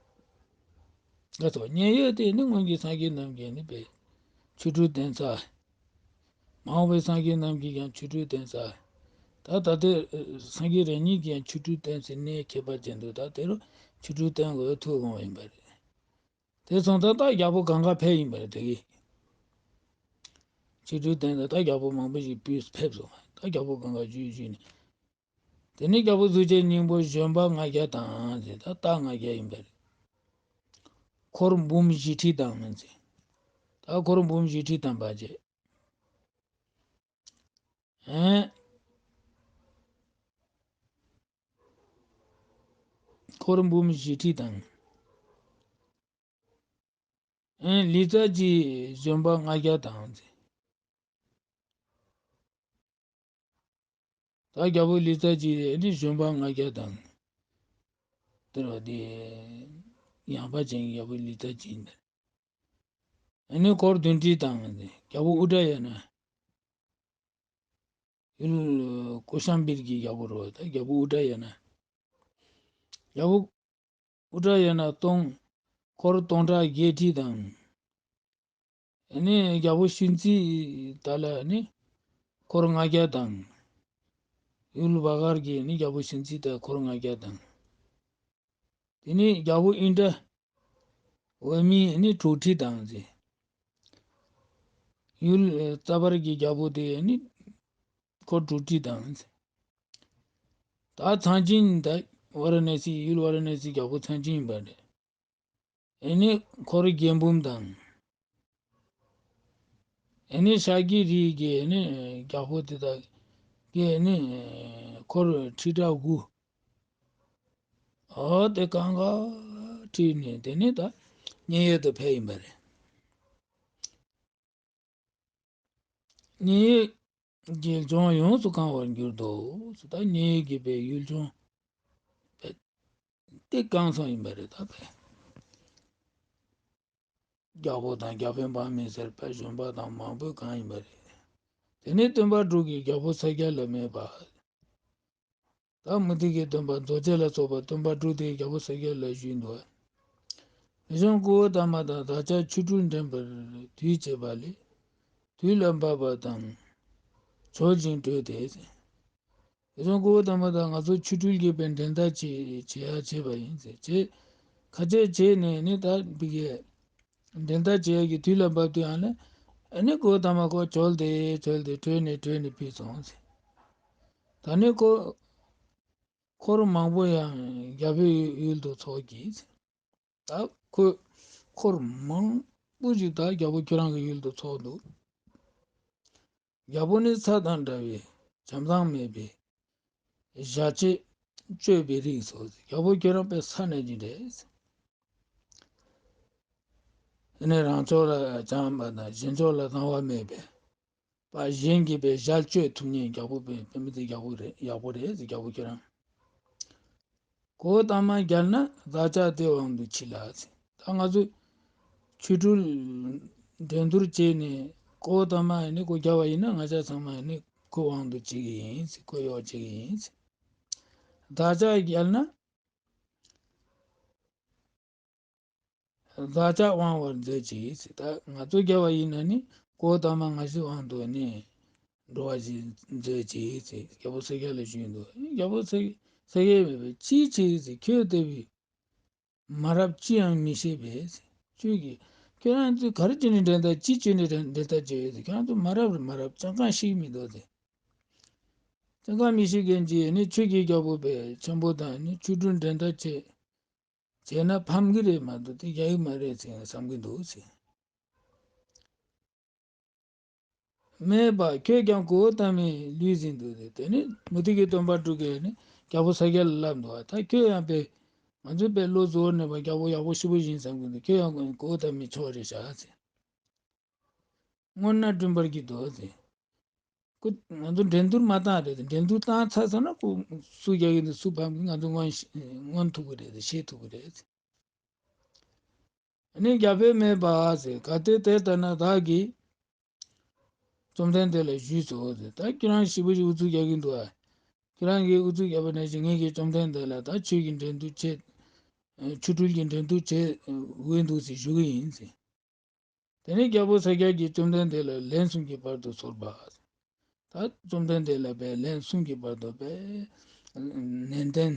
ང་ཚོ་མཉན་ཡོད་དེ་ནི་སྔོན་གྱི་སངས་རྒྱས་རྣམས་ཀྱིས་ནི་པས། ཆོ་འཕྲུལ་བསྟན་ས། མ་འོངས་པའི་སངས་རྒྱས་རྣམས་ཀྱིས་ཀྱང་ཆོ་འཕྲུལ་བསྟན་ས། ད་ད་ལྟའི་སངས་རྒྱས་རང་ཉིད་ཀྱིས་ཀྱང་ཆོ་འཕྲུལ་བསྟན་ཟེར་ནས་ཁྱད་པར་ཅན་དུ་ད་དེ་རུ་ཆོ་འཕྲུལ་བསྟན་དགོས་ཐུགས་དགོངས་ཡིན་པ་རེད། དེ་སོང་ཙང་ད་རྒྱལ་པོ་གང་ག་ཕེབས་ཡིན་པ་རེད། དེ་གི་ཆོ་འཕྲུལ་བསྟན་ད་ད་རྒྱལ་པོ་མང་པོ་ཞིག་བུད་ཕེབས་སོང་། ད་རྒྱལ་པོ་གང་ག་བཞུད་བཞུད་ནས། དེ་ནས་རྒྱལ་པོ་གཟུགས་ཅན་སྙིང་པོ་བཞོན་པ་ལྔ་བརྒྱ་དང་ཟེར། ད་རྟ་ལྔ་བརྒྱ་ཡིན་པ་རེད། འཁོར་འབུམ་བཞི་ཁྲི་དང་ཟེར། ད་འཁོར་འབུམ་བཞི་ཁྲི་དང་བ་ཅེ། ཨེ། འཁོར་འབུམ་བཞི་ཁྲི་དང་། ཨེ། ལི་ཙ་བྱི་བཞོན་པ་ལྔ་བརྒྱ་དང་ཟེར། ད་རྒྱལ་པོ་ལི་ཙ་བྱི་ནི་བཞོན་པ་ལྔ་བརྒྱ་དང་། དེ་རུ་དེ་ཡངས་པ་ཅན་གྱི་རྒྱལ་པོ་ལི་ཙ་བྱི་ཡིན། ཨ་ནི་འཁོར་བདུན་ཁྲི་དང་། རྒྱལ་པོ་ཨུ་དྲ་ཡ་ན། ཡུལ་ཀོ་ཤམ་བིར་གྱི་རྒྱལ་པོ་རེད། ད་རྒྱལ་པོ་ཨུ་དྲ་ཡ་ན། རྒྱལ་པོ་ཨུ་དྲ་ཡ་ན་སྟོང་། འཁོར་སྟོང་ཕྲག་བརྒྱད་ཁྲི་དང་། ཨ་ནི་རྒྱལ་པོ་ཤུན་ཙི་ཏ་ལ་ནི་འཁོར་ལྔ་བརྒྱ་དང་། ཡུལ་བ་གར་གྱི་ནི་རྒྱལ་པོ་ཤུན་ཙི་ཏ་འཁོར་ལྔ་བརྒྱ་དང་། དེ་ནི་རྒྱལ་པོ་ཨིན་དྲ་བ་མི་ནི་དྲུག་ཁྲི་དང་ཟེར། ཡུལ་རྩ་བར་གྱི་རྒྱལ་པོ་དེ་ནི་འཁོར་དྲུག་ཁྲི་དང་། ད་ཚངས་ཆེན་ད་ཝཱ་ར་ཎ་སི་ཡུལ་ཝཱ་ར་ཎ་སིའི་རྒྱལ་པོ་ཚངས་ཆེན་ཡིན་པ་རེད། ཨེ་ནི་འཁོར་བརྒྱད་འབུམ་དང་། ཨེ་ནི་ཤཱཀྱའི་རིགས་ཀྱི་ཨེ་ནི་རྒྱལ་པོ་དེ་དག་གི་ཨེ་ནི་འཁོར་ཁྲི་ཕྲག་དགུ། འོ་དེ་གང་ག་ཁྲིད་ནས་དེ་ནས་ད་མཉན་ཡོད་དུ་ཕེབས་ཡིན་པ་རེད། མཉན་ཡོད་ཀྱི་ལྗོངས་ཡོངས་སུ་གང་བར་གྱུར་ཏོ། ད་མཉན་ཡོད་ཀྱི་པའི་ཡུལ་ལྗོངས་པའི་དེ་གང་སོང་ཡིན་པ་རེད་ད་པས། རྒྱལ་པོ་དང་རྒྱལ་པོའི་འབངས་མི་སེར་པའི་གཞོན་པ་དང་མང་པོས་གང་ཡིན་པ་རེད། དེ་ནས་སྟོན་པ་དྲུག་གིས་རྒྱལ་པོ་ས་སྐྱ་ལ་སྨྲས་པ། ད་མུ་སྟེགས་ཀྱི་སྟོན་པ་རྫོགས་བྱེད་ལ་སོགས་པ་སྟོན་པ་དྲུག་དེས་རྒྱལ་པོ་ས་སྐྱ་ལ་ཞུས་འདུག། དེ་བཞིན་ཀོ་ཏ་མ་དང་བདག་ཅག་ཆོ་འཕྲུལ་འགྲན་པར་དུས་བྱས་པ་ལས། དུས་ལ་བབ་པ་དང་། འབྱོར་ཅིང་བགྲོས་ཏེ། དེ་བཞིན་ཀོ་ཏ་མ་དང་ང་ཚོ་ཆོ་འཕྲུལ་གྱི་པའི་འགྲན་ཟླ་བྱེད་བྱེད་ཡ་བྱེད་པ་ཡིན་ཟེར་བྱེད། ཁ་ཆད་བྱས་ནས་ནི་ད་འབི་གས། འགྲན་ཟླ་བྱེད་ཡ་གི་དུས་ལ་བབ་དུས་ཨ་ནི། ཨ་ནི་ཀོ་ཏ་མ་ཁོ་བྱོལ་ཏེ་བྱོལ་ཏེ་བྲོས་ནས་བྲོས་ནས་ཕུད་སོང་ཟེར། ད་ནི་ཁོ། འཁོར་མང་པོ་ཡང་རྒྱལ་པོའི་ཡུལ་དུ་ཚོགས་ཀྱིས། ད་ཁོས་འཁོར་མང་པོ་ཞིག་ད་རྒྱལ་པོ་ཁྱོད་རང་གི་ཡུལ་དུ་ཚོགས་འདུག། རྒྱལ་པོ་ནི་ས་དང་འདྲ་བའི་བྱམས་བཟང་མེད་པའི་ཞལ་ལྕེ་གཅོད་པའི་རིགས་སོ། རྒྱལ་པོ་ཁྱོད་རང་པའི་ས་ནས་ཀྱི་འདྲེས། དེ་ནས་རང་ཕྱོགས་ལ་བྱམས་པ་དང་གཞན་ཕྱོགས་ལ་སྡང་བ་མེད་པའི། པ་གཞན་གྱིས་པའི་ཞལ་གཅོད་ཐུབ་མཁན་རྒྱལ་པོ་པའི་པའི་མི་དེ་རྒྱལ་པོ་རེད། ཡག་པོ་རེད་ཟེར་རྒྱལ་པོ་ཁྱོད་རང་། ཀོ་ཏ་མ་རྒྱལ་ན་བདག་ཅག་དེ་དབང་དུ་མཆིས་ལ་ཟེར། ད་ང་ཚོ་ཆོ་འཕྲུལ་འགྲན་བསྡུར་བྱས་ནས་ཀོ་ཏ་མ་ཡིན་ནི་ཁོ་རྒྱལ་བ་ཡིན་ན་ང་ཅག་ཚང་མ་ཡིན་ནི་ཁོ་དབང་དུ་བྱེད་ཀྱི་ཡིན་ཟེར། ཁོ་གཡོག་བྱེད་ཀྱི་ཡིན་ཟེར། བདག་ཅག་རྒྱལ་ན། བདག་ཅག་དབང་བར་མཛོད་ཅིག་ཟེར། ད་ང་ཚོ་རྒྱལ་བ་ཡིན་ན་ནི་ཀོ་ཏ་མ་ང་ཚོའི་དབང་དུ་ནི་འགྲོ་བ་ཞིག་མཛོད་ཅིག་ཟེར། རྒྱལ་པོ་ས་སྐྱ་ལ་ཞུས་འདུག། རྒྱལ་པོ་ས་ས་སྐྱ་མེད་པས་ཅིའི་ཕྱིར་ཟེར། ཁྱོད་ལྟ་བུའི་མ་རབས་ཅི་ཡང་མི་ཤེས་པས་ཟེར། ཁྱོད་ཀྱིས་ཁྱོད་རང་ཚོས་ག་རེ་བྱས་ནས་འགྲན་ཟླ་ཅི་བྱས་ནས་འགྲན་འགྲན་ཟླ་བྱས་ཡོད་ཟེར། ཁྱོད་རང་ཚོ་མ་རབས་རེད། མ་རབས་ཅང་གང་ཤེས་མི་འདུག་ཟེར། ཅང་གང་མི་ཤེས་མཁན་ཅིག་ནི་ཆོས་ཀྱི་རྒྱལ་པོ་པའི་ཆེན་པོ་དང་ནི་ཆོ་འཕྲུལ་འགྲན་ཟླ་བྱས། བྱས་ན་ཕམ་གི་རེད་མ་གཏོགས་དེ་རྒྱག་གི་མ་རེད་ཟེར་བསམ་གི་འདུག་ཟེར། སྨྲས་པ། ཁྱོད་ཀྱང་ཀོ་ཏ་མའི་ལུས་ཟིན་ཏོ་ཟེར། དེ་ནི་མུ་སྟེགས་ཀྱི་སྟོན་པ་དྲུག་གིས་ནི་རྒྱལ་པོ་ས་སྐྱ་ལ་ལབ་འདུག། ད་ཁྱོད་ཡང་པས་ང་ཚོའི་པས་བློ་གཙོ་བོར་གནས་པ་རྒྱལ་པོ་ཡག་པོ་ཞེ་པོ་ཡིན་བསམ་གི་འདུག། ཁྱོད་ཡང་ཀོ་ཏ་མའི་ཕྱོགས་རེད་བཞག་ཟེར། སྔོན་ན་བསྐྲུན་པར་བགྱིད་དོ་ཟེར། ཁོ་ང་ཚོ་འགྲན་བསྡུར་མ་བཏང་རེད། འགྲན་བསྡུར་བཏང་ཚར་སོང་ན་ཁོ་སུ་རྒྱག་གི་འདུག་སུ་ཕམ་གི་ང་ཚོ་མངོན་ཤེས་མངོན་ཐུབ་གི་རེད། ཤེས་ཐུབ་གི་རེད། ཨ་ནི་རྒྱལ་པོས་སྨྲས་པ་ཟེར། གལ་ཏེ་དེ་ལྟར་ན་བདག་གིས་བཅོམ་ལྡན་འདས་ལ་ཞུས་སོ་ཟེར། ད་ཁྱོད་རང་ཞེ་པོ་ཞིག་ཨུ་ཚུགས་རྒྱག་གི་འདུག་ཨ། ཁྱོད་རང་གིས་ཨུ་ཚུགས་རྒྱག་པ་ནང་བཞིན་ངེད་ཀྱིས་བཅོམ་ལྡན་འདས་ལ་ད་ཆོས་ཀྱི་འགྲན་བསྡུར་བྱེད། ཆོ་འཕྲུལ་གྱི་འགྲན་བསྡུར་བྱེད་འོས་འདུག་ཟེར་ཞུ་གི་ཡིན་ཟེར། དེ་ནས་རྒྱལ་པོ་ས་སྐྱ་གིས་བཅོམ་ལྡན་འདས་ལ་ལན་གསུམ་གྱི་བར་དུ་གསོལ་པ། ད་བཅོམ་ལྡན་འདས་ལ་པས་ལན་གསུམ་གྱི་བར་དུ་པས་ནན་ཏན་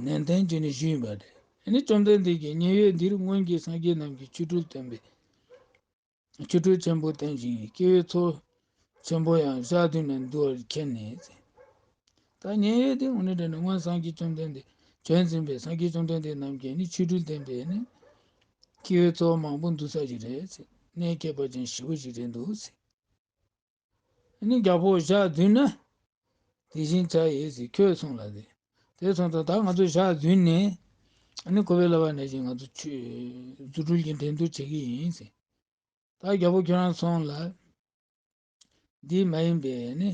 ནན་ཏན་བྱས་ནས་ཞུས་པ་རེད། ཨ་ནི་བཅོམ་ལྡན་འདས་ཀྱིས་མཉན་ཡོད་འདིར་སྔོན་གྱི་སངས་རྒྱས་རྣམས་ཀྱིས་ཆོ་འཕྲུལ་སྟོན་པའི་ཆོ་འཕྲུལ་ཆེན་པོ་བསྟན་ཅིང་སྐྱེ་བོའི་ཚོགས་ཆེན་པོ་ཡང་ཞག་བདུན་ནས་འདུ་བར་མཁྱེན་ནས། ད་མཉན་ཡོད་དེ་དངོས་གནས་དྲན་ན་སྔོན་སངས་རྒྱས་བཅོམ་ལྡན་འདས་བྱོན་ཟིན་པའི་སངས་རྒྱས་བཅོམ་ལྡན་འདས་རྣམས་ཀྱིས་ནི་ཆོ་འཕྲུལ་བསྟན་པས་ནི་སྐྱེ་བོའི་ཚོགས་མང་པོ་འདུ་ས་ཞིག་རེད་ཟེར། གནས་ཁྱད་པར་ཅན་ཞེ་པོ་ཞིག་རེད་འདུག་ཟེར། ཨ་ནི་རྒྱལ་པོ་ཞག་བདུན་ན་དེ་བཞིན་བྱ་ཡིས་ཟེར་ཁྱོད་གསུངས་ལ་ཟེར། དེ་སོང་ཙང་ད་ང་ཚོ་ཞག་བདུན་ནས་ཨ་ནི་ཁོ་པའི་ལབ་པ་ནང་བཞིན་ང་ཚོ་ཆོས་རྫུ་འཕྲུལ་གྱི་འགྲན་བསྡུར་བྱེད་ཀྱི་ཡིན་ཟེར། ད་རྒྱལ་པོ་ཁྱོད་རང་སོང་ལ། འདི་མ་ཡིན་པའི་ནི།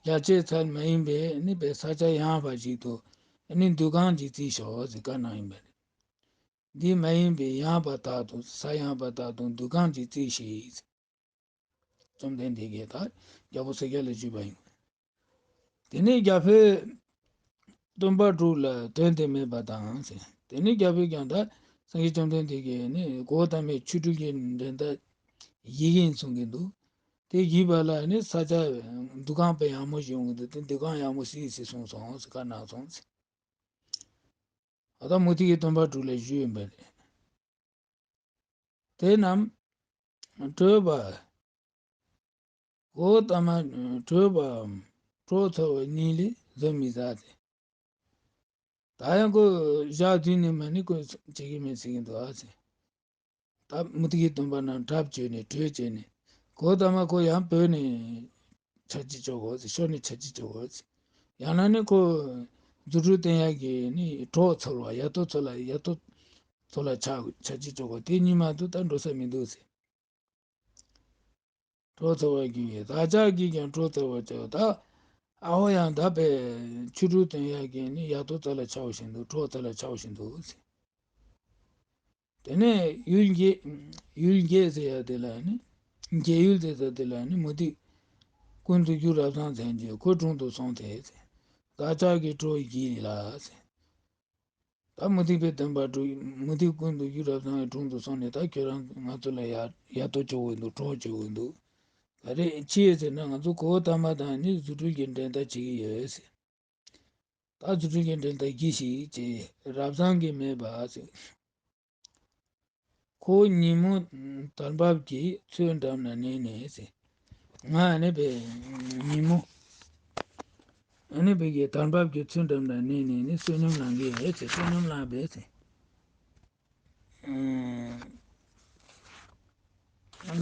ཡ་བྱེད་ཚལ་མ་ཡིན་པའི་ནི་པའི་ས་ཆ་ཡངས་པ་ཞིག་ཏུ་ནི་འདུ་ཁང་ཅིག་བརྩིགས་ཤོག་ཟེར་བཀའ་གནང་ཡིན་པ་རེད། འདི་མ་ཡིན་པའི་ཡངས་པ་དག་ཏུ་ས་ཡངས་པ་དག་ཏུ་འདུ་ཁང་ཅིག་བརྩིགས་ཤིག་ཟེར། བཅོམ་ལྡན་འདས་ཀྱིས་ད་རྒྱལ་པོ་ས་སྐྱ་ལ་ཞུས་པ་ཡིན། དེ་ནས་རྒྱལ་པོས་སྟོན་པ་དྲུག་ལ་དོན་དེ་སྨྲས་པ་དང་ཟེར། དེ་ནས་རྒྱལ་པོས་ཀྱང་ད་སངས་རྒྱས་བཅོམ་ལྡན་འདས་ཀྱིས་ནི་གོའུ་ཏ་མའི་ཆོ་འཕྲུལ་གྱི་འགྲན་ཟླ་ཡིད་ཀྱིས་མཚོན་གྱི་འདུག། དེ་ཡིད་པ་ལ་ནི་ས་ཆ་འདུ་ཁང་དཔེ་ཡངས་མོ་ཞིག་ཡོང་གི་འདུག། དེ་འདུ་ཁང་ཡངས་མོ་བརྩིགས་ཟེར་གསུངས་སོང་ཟེར་བཀའ་གནང་སོང་ཟེར། ཨ་ད་མུ་སྟེགས་ཀྱི་སྟོན་པ་དྲུག་ལ་ཞུས་ཡིན་པ་རེད། དེ་རྣམས་བྲོས་པ། གོའུ་ཏ་མ་བྲོས་པའམ་གྲོགས་ཚོལ་བ་གཉིས་ལས་བཟོད་མི་ཟ་ཟེར། ད་ཡང་ཁོ་ཞག་བདུན་ནས་མ་ནི་ཁོ་བྱེད་ཀྱི་མེད་ཟེར་གྱི་འདུག་ཨ་ཟེར། ད་མུ་སྟེགས་ཀྱི་སྟོན་པ་རྣམས་གྲབས་བྱས་ནས་བྲོས་བྱས་ནས་གོའུ་ཏ་མ་ཁོ་ཡང་བོད་ནས་ཆ་རྐྱེན་ཅོག་གོ་ཟེར། ཤོར་ནས་ཆ་རྐྱེན་ཅོག་གོ་ཟེར། ཡང་ན་ནི་ཁོ་རྫུ་འཕྲུལ་བསྟན་ཡག་གི་ནི་གྲོགས་ཚོལ་བ་ཡ་དོ་ཚོལ་ལ་ཡ་དོ་ཚོལ་ལ་ཆ་ཆ་རྐྱེན་ཅོག་གོ། དེ་གཉིས་མ་གཏོགས་ད་འགྲོ་ས་མི་འདུག་ཟེར། གྲོགས་ཚོལ་བ་གི་བདག་ཅག་གིས་ཀྱང་གྲོགས་ཚོལ་བར་བྱའོ། ད་ཨ་ཧོ་ཡང་ད་པའི་ཆོ་འཕྲུལ་སྟོན་ཡག་གི་ནི་ཡ་དོ་ཚོལ་ལ་ཆའོ་བཞིན་དུ་གྲོགས་ཚོལ་ལ་ཆའོ་བཞིན་དུ་ཟེར། དེ་ནས་ཡུལ་འགྱེད། ཡུལ་འགྱེད་ཟེར་ཡ་དེ་ལ་ནི། འགྱེད་ཡུལ་ཟེར་ས་དེ་ལ་ནི་མུ་སྟེགས་ཀུན་ཏུ་རྒྱུ་རབ་བཟང་མཚན་བརྗོད་ཁོ་དྲུང་དུ་སོང་སྟེ། བདག་ཅག་གི་གྲོགས་ཡིན་ལ་ཟེར། ད་མུ་སྟེགས་པའི་སྟོན་པ་དྲུང་མུ་སྟེགས་ཀུན་ཏུ་རྒྱུ་རབ་བཟང་གི་དྲུང་དུ་སོང་ནས་ད་ཁྱོད་རང་ང་ཚོ་ལ་ཡ་ཡ་དོ་ཅོ་འོས་འདུག་གྲོགས་ཅོ་འོས་འདུག་ག་རེ་ཅི་ཡོད་ཟེར་ན་ང་ཚོ་གོའུ་ཏ་མ་དང་ནི་རྫུ་འཕྲུལ་གྱི་འགྲན་ཟླ་བྱེད་ཀྱི་ཡོད་ཟེར། ད་རྫུ་འཕྲུལ་གྱི་འགྲན་ཟླ་གྱིས་ཤིག་ཅེས་རབ་བཟང་གིས་སྨྲས་པ་ཟེར། ཁོ་ཉིན་མོ་དར་འབབ་ཀྱི་མཚོའི་འགྲམ་ན་གནས་ནས་ཟེར། ང་ཨ་ནི་བའི་ཉིན་མོ་ཨ་ནི་བའི་གི་དར་འབབ་ཀྱི་མཚོའི་འགྲམ་ན་གནས་ནས་ནི་བསོད་སྙོམས་ལང་གི་ཡོད་ཟེར། བསོད་སྙོམས་ལངས་པས་ཟེར།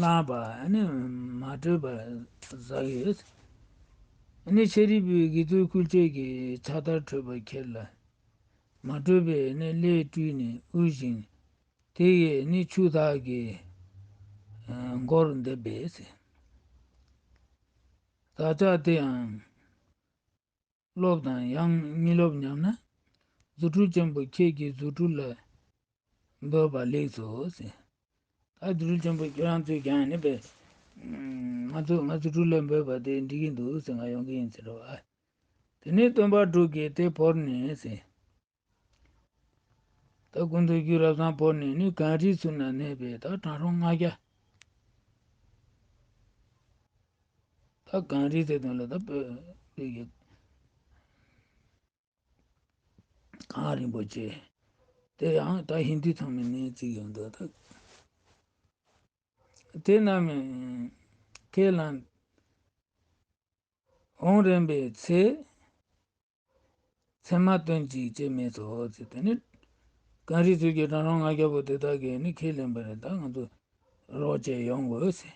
ལངས་པ་ཨ་ནི་མ་གྲོལ་བར་ཟ་གི་ཡོད་ཟེར། ཨ་ནི་ཤཱ་རིའི་བུས་དགེ་ཚུལ་ཀུན་སྤྱོད་ཀྱི་ཕྱག་དར་ཁྲོད་པར་ཁྱེར་ལ། མ་གྲོལ་བའི་ནི་གླས་བཀྲུས་ནས་དབུལ་ཞིང་དེ་ཡི་ནི་ཆུ་དག་གི་མགོར་འདེབས་པས་ཟེར། བདག་ཅག་དེ་ཡང་སློབ་དང་ཡང་མི་སློབ་སྙམ་ན། རྫུ་འཕྲུལ་ཆེན་པོ་ཁྱེད་ཀྱིས་རྫུ་འཕྲུལ་ལ་འབོད་པ་ལེགས་སོ་ཟེར། ད་རྫུ་འཕྲུལ་ཆེན་པོ་ཁྱོད་རང་ཚོས་ཀྱང་ནི་བས། ང་ཚོ་ང་རྫུ་འཕྲུལ་ལ་འབོད་པ་དེ་འགྲིག་གི་འདུག་ཟེར། ང་ཡོང་གི་ཡིན་ཟེར་རོ། དེ་ནས་སྟོན་པ་དྲུག་གིས་དེ་བོར་ནས་ཟེར། ད་ཀུན་ཏུ་རྒྱུ་རབ་བཟང་བོར་ནས་ནི་གངས་རིའི་ཚུལ་ན་གནས་པའི་ད་གྲང་རོང་ལྔ་བརྒྱ། ད་གངས་རི་ཟེར་དོན་ལ་ད་བོད་བོད་ཀྱི་གངས་རིན་པོ་ཆེ། དེ་ཡང་ད་ཧིན་དུ་ཚང་མས་གནས་བརྩིགས་ཡོང་འདུག་ད་དེ་རྣམས་ཁས་བླངས་འོང་རན་པའི་ཚེ། མཚན་མ་སྟོན་ཅིག་ཅེས་སྨྲས་སོ་ཟེར། དེ་ནི་གངས་རི་ཚུལ་གྱི་གྲང་རོང་ལྔ་བརྒྱ་པོ་དེ་དག་གིས་ནི་ཁས་ལེན་པ་རེད། ད་ང་ཚོ་རོགས་བྱས་ཡོང་དགོས་ཟེར།